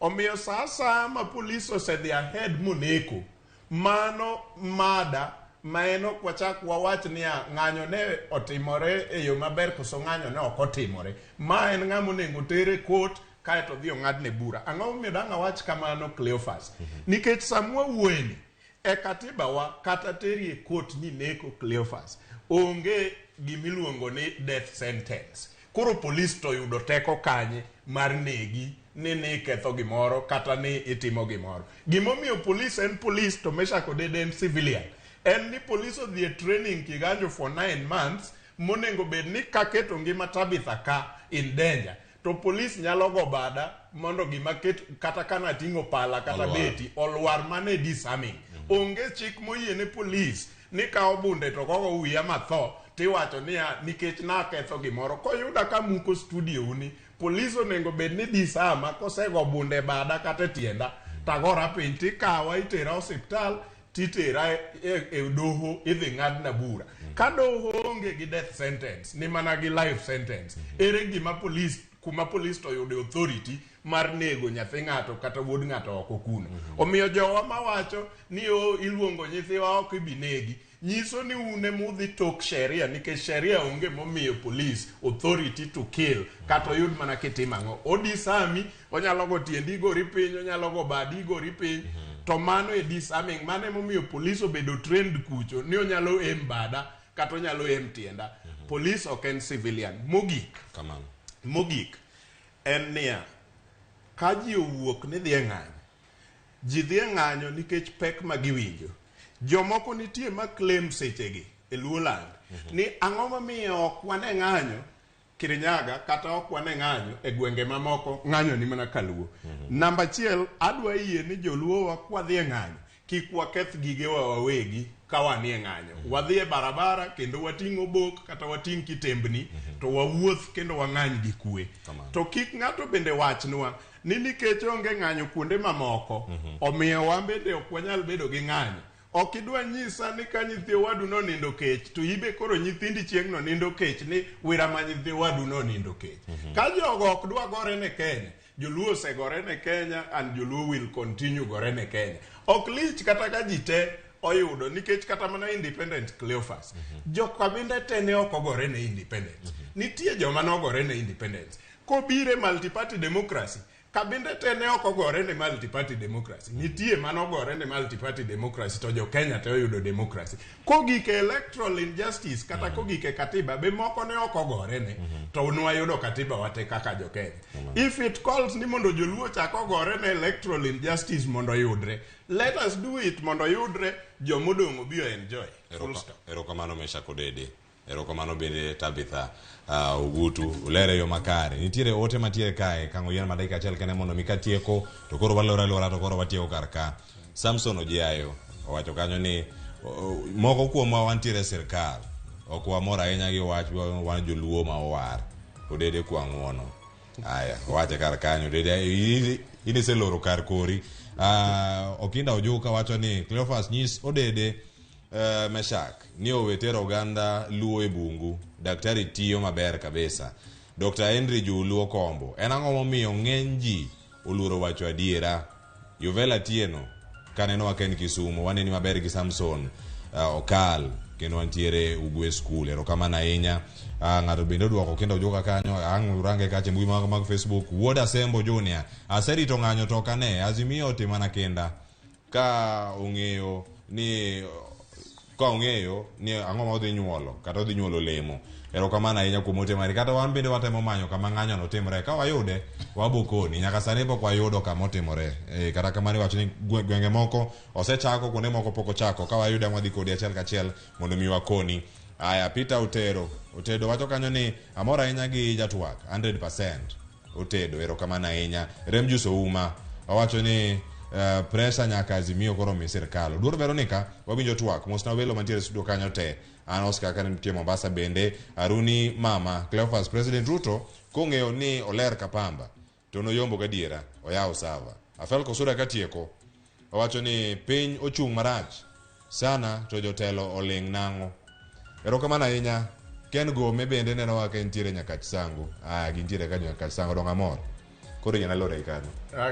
Omiyo sa asaya ma polis osedhi ahead moneko, mano mada ma en ok wachak wawach niya ng'anyo ne otimore e yo maber koso ng'anyo ne ok otimore. Ma en ng'ama onego ter e court kaeto odhi ong'adne bura. Ang'o momiyo dang' awach kamano Cleophas? Nikech sama wawuoyeni, e katiba wa kata teri e court ni neko Cleophas, onge gimiluongo ni death sentence. Koro polis to yudo teko kanye mar negi ni niketho gimoro kata ni itimo gimoro. Gimomiyo polis en polis to Meshak Odede en civilian. En ni polis odhi e training Kiganjo for 9 months monego bed ni kaketo ngima Tabitha ka in danger to polis nyalo go bada mondo gima ket kata kana ating'o pala kata Olwar. beti olwar mane disarming. Onge chik moyie ne polis ni kawo bunde to gogo wiya matho tiwacho niya nikech naketho gimoro koyuda ka muko studio uni polis onego bed ni disama kosego bunde e bada kata e tienda tagora piny tikawa itera osiptal titera e doho idhi ng'adna bura ka doho onge gi death sentence ni mana gi life sentence ere gima polis kuma polis to yude authority mar nego nyathi ng'ato kata wuod ng'ato oko kuno omiyo jowa mawacho ni o iluongo nyithiwa ok ibi negi nyiso ni un emudhi tok sheria nikech sheria onge momiyo polis authority to kill kata oyud mana kitimo ang'o odisami onyalo go tiendi igori piny onyalo go badi igori piny to mano e disarming mano emomiyo polis obedo trained kucho ni onyalo aim bada kata onyalo aim tienda polis ok en civilian mogik Kamano. mogik en niya ka ji owuok ni dhi e ng'anyo ji dhi e ng'anyo nikech pek ma giwinjo jomoko nitie ma claim sechegi e Luoland ni ang'o momiyo ok wane ng'anyo Kirinyaga kata ok wane ng'anyo e gwenge mamoko ng'anyo ni mana kaluo namba achiel adwa yie ni joluo wa kwadhi e ng'anyo Kik waketh gigewa wawegi ka wanie ng'anyo. Wadhi e barabara kendo wating' obok kata wating' kitembni to wawuoth kendo wang'any gi kwe. To kik ng'ato bende wachnwa ni nikech onge ng'anyo kuonde mamoko, omiyo wan bende ok wanyal bedo gi ng'anyo. Ok idwa nyisa ni ka nyithi owadu nonindo kech to ibe koro nyithindi chieng' no nindo kech ni wira ma nyithi owadu nonindo kech. Ka jogo ok dwa gore ne Kenya, Joluo osegore ne Kenya and Joluo will continue gore ne Kenya. Ok lich kata ka ji te oyudo nikech kata mana independent Cleophas. Jokabinde te ne ok ogore ne independence. Nitie joma nogore ne independence. Kobire multi-party democracy, kabinde te ne ok ogore ne multi-party democracy. Nitie manogore ne multi-party democracy to jo Kenya te oyudo democracy. Kogik e electoral injustice kata kogik e katiba be moko ne ok ogore ne to nwayudo katiba wate kaka jo Kenya. If it calls ni mondo joluo chak ogore ne electoral injustice mondo oyudre, let us do it mondo oyudre jomodong' obi o enjoy. Full stop. Erokamano Meshack Odede. Erokamano bende Tabitha Ogutu. Ulere yo makare. Nitiere ote matiere kae kang'o yien ma dakika achiel kende mondo mi katieko to koro waloro alora to koro watieko kar ka. Samson Ojiayo owacho kanyo ni moko kuomwa wantiere e sirkal ok wamor ahinya gi wach wan joluo ma owar. Odede kwa ng'uono. Aya, owache kar kanyo. Odede in iseloro kar kori. Okinda Ojuka wacho ni Cleophas nyis Odede Meshak ni owe tero oganda Luo e bungu. Daktari tiyo maber kabisa. Dr. Henry Julu Okombo. En ang'o momiyo ng'eny ji oluoro wacho adiera? Yuvela Tieno kaneno ka en Kisumu waneni maber gi Samson Okal kendo wantiere Ugwe School. Erokamano ahinya. Ng'ato bende oduoko kendo ojuka kanyo ang' urange kacha e mbui mag Facebook. Wuod Asembo Junior aserito ng'anyo to ok ane. Azimio otimana kinda ka ong'eyo ni ang'o ma odhi nyuolo kata odhi nyuolo olemo. Erokamano ahinya kuom ote mari. Kata wan bende watemo manyo kama ng'anyo no timore. Ka wayude wabokoni. Nyaka sani pok wayudo kama otimore. Kata kamano iwacho ni gwenge moko osechako, kuonde moko pok ochako. Ka wayude ang' wadhi kodi achiel kachiel mondo mi wakoni. Aya, Peter Otero. Otedo wacho kanyo ni amor ahinya gi jatwak 100%. Otedo, erokamano ahinya. Remjus Ouma owacho ni pressure nyaka Azimio koro mi sirkal. Oduor Veronica wawinjo twak. Mosna welo mantiere e studio kanyo te. An Oscar ka nitie Mombasa bende. Aruni Mama Cleophas President Ruto kong'eyo ni oler kapamba to noyombo gadiera oyawo sava. Afel Kosuda katieko owacho ni piny ochung' marach sana to jotelo oling' nang'o. Erokamano ahinya. Ken Gome bende nenowa ka entiere Nyakach Sango. Gintiere ka Nyakach Sango dong amor. Koro yien alore gi kanyo.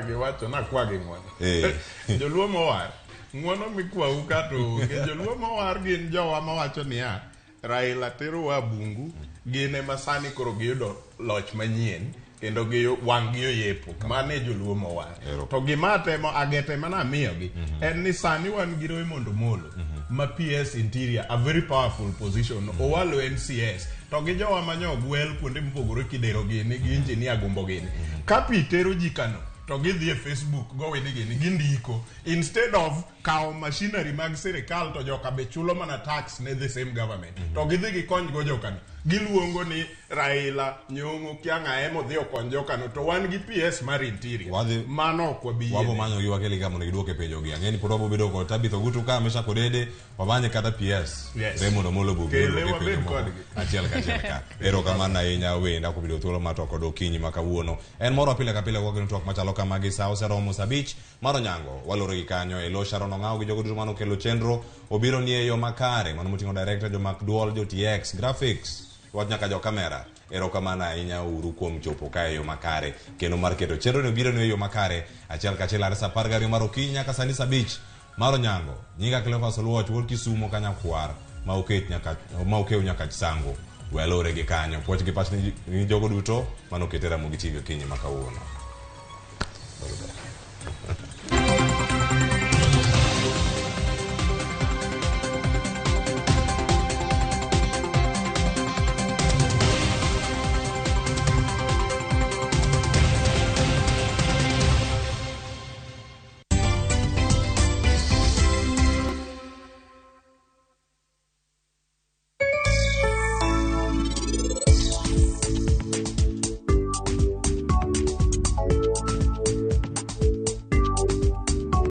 Giwacho nakwa gi ng'wono. Joluo mowar. Ng'wono mikwau ka to onge. Joluo mowar gin jowa mawacho niya, Raila terowa bungu, gin ema sani koro giyudo loch manyien kendo gi wang' gi oyepo. Mano e joluo mowar. To gima atemo agete mana amiyogi en ni sani wan gi Raymond Omolo ma PS Interior, a very powerful position. Owalo NCS to gi jowa manyo gwel kuonde mopogore kidero gini gi engineer gumbo gini. Ka pi tero ji kano to gidhi e Facebook gowini gini gindiko instead of kawo machinery mag sirikal to joka be chulo mana tax ne the same government to gidhi gikony go jokano giluongo ni Raila Nyong'o kia ng'a ema odhi okony jokano to wan gi PS mar Interior mano ok wabi Wabo manyo gi wakeli ka mondo giduoke penjo gi. Ang'e ni pod wabo bedo kod Tabitha Ogutu ka Meshack Odede wamanye kata PS Yes. Raymond Omolo Bugi Kele oduoke wabed penjo moko kodgi. achiel kachiel ka. Erokamano ahinya wenda kuom yudo thuolo mar twak kod okinyi ma kawuono. En moro pile ka pile kwakelo twak machalo kamagi sa oseromo sa 5 mar onyango. Waloro gi kanyo e lo Sharon Ong'awo gi jogo duto mane okelo chenro obiro ni e yo makare mano moting'o director jomak duol jo TX graphics wach nyaka jo kamera. Erokamano ahinya uru kuom chopo kae e yo makare kendo mar keto chenro ni obiro ni e yo makare achiel kachiel are sa 12 mar okinyi nyaka sani sa 5 mar onyango. Nyinga Cleophas Oluoch wuod Kisumo Kanyakwar ma oket nyaka ma okew nyaka Sango. We alore gi kanyo. Puoch gi pach ni jogo duto mane okete Ramogi TV okinyi ma kawuono.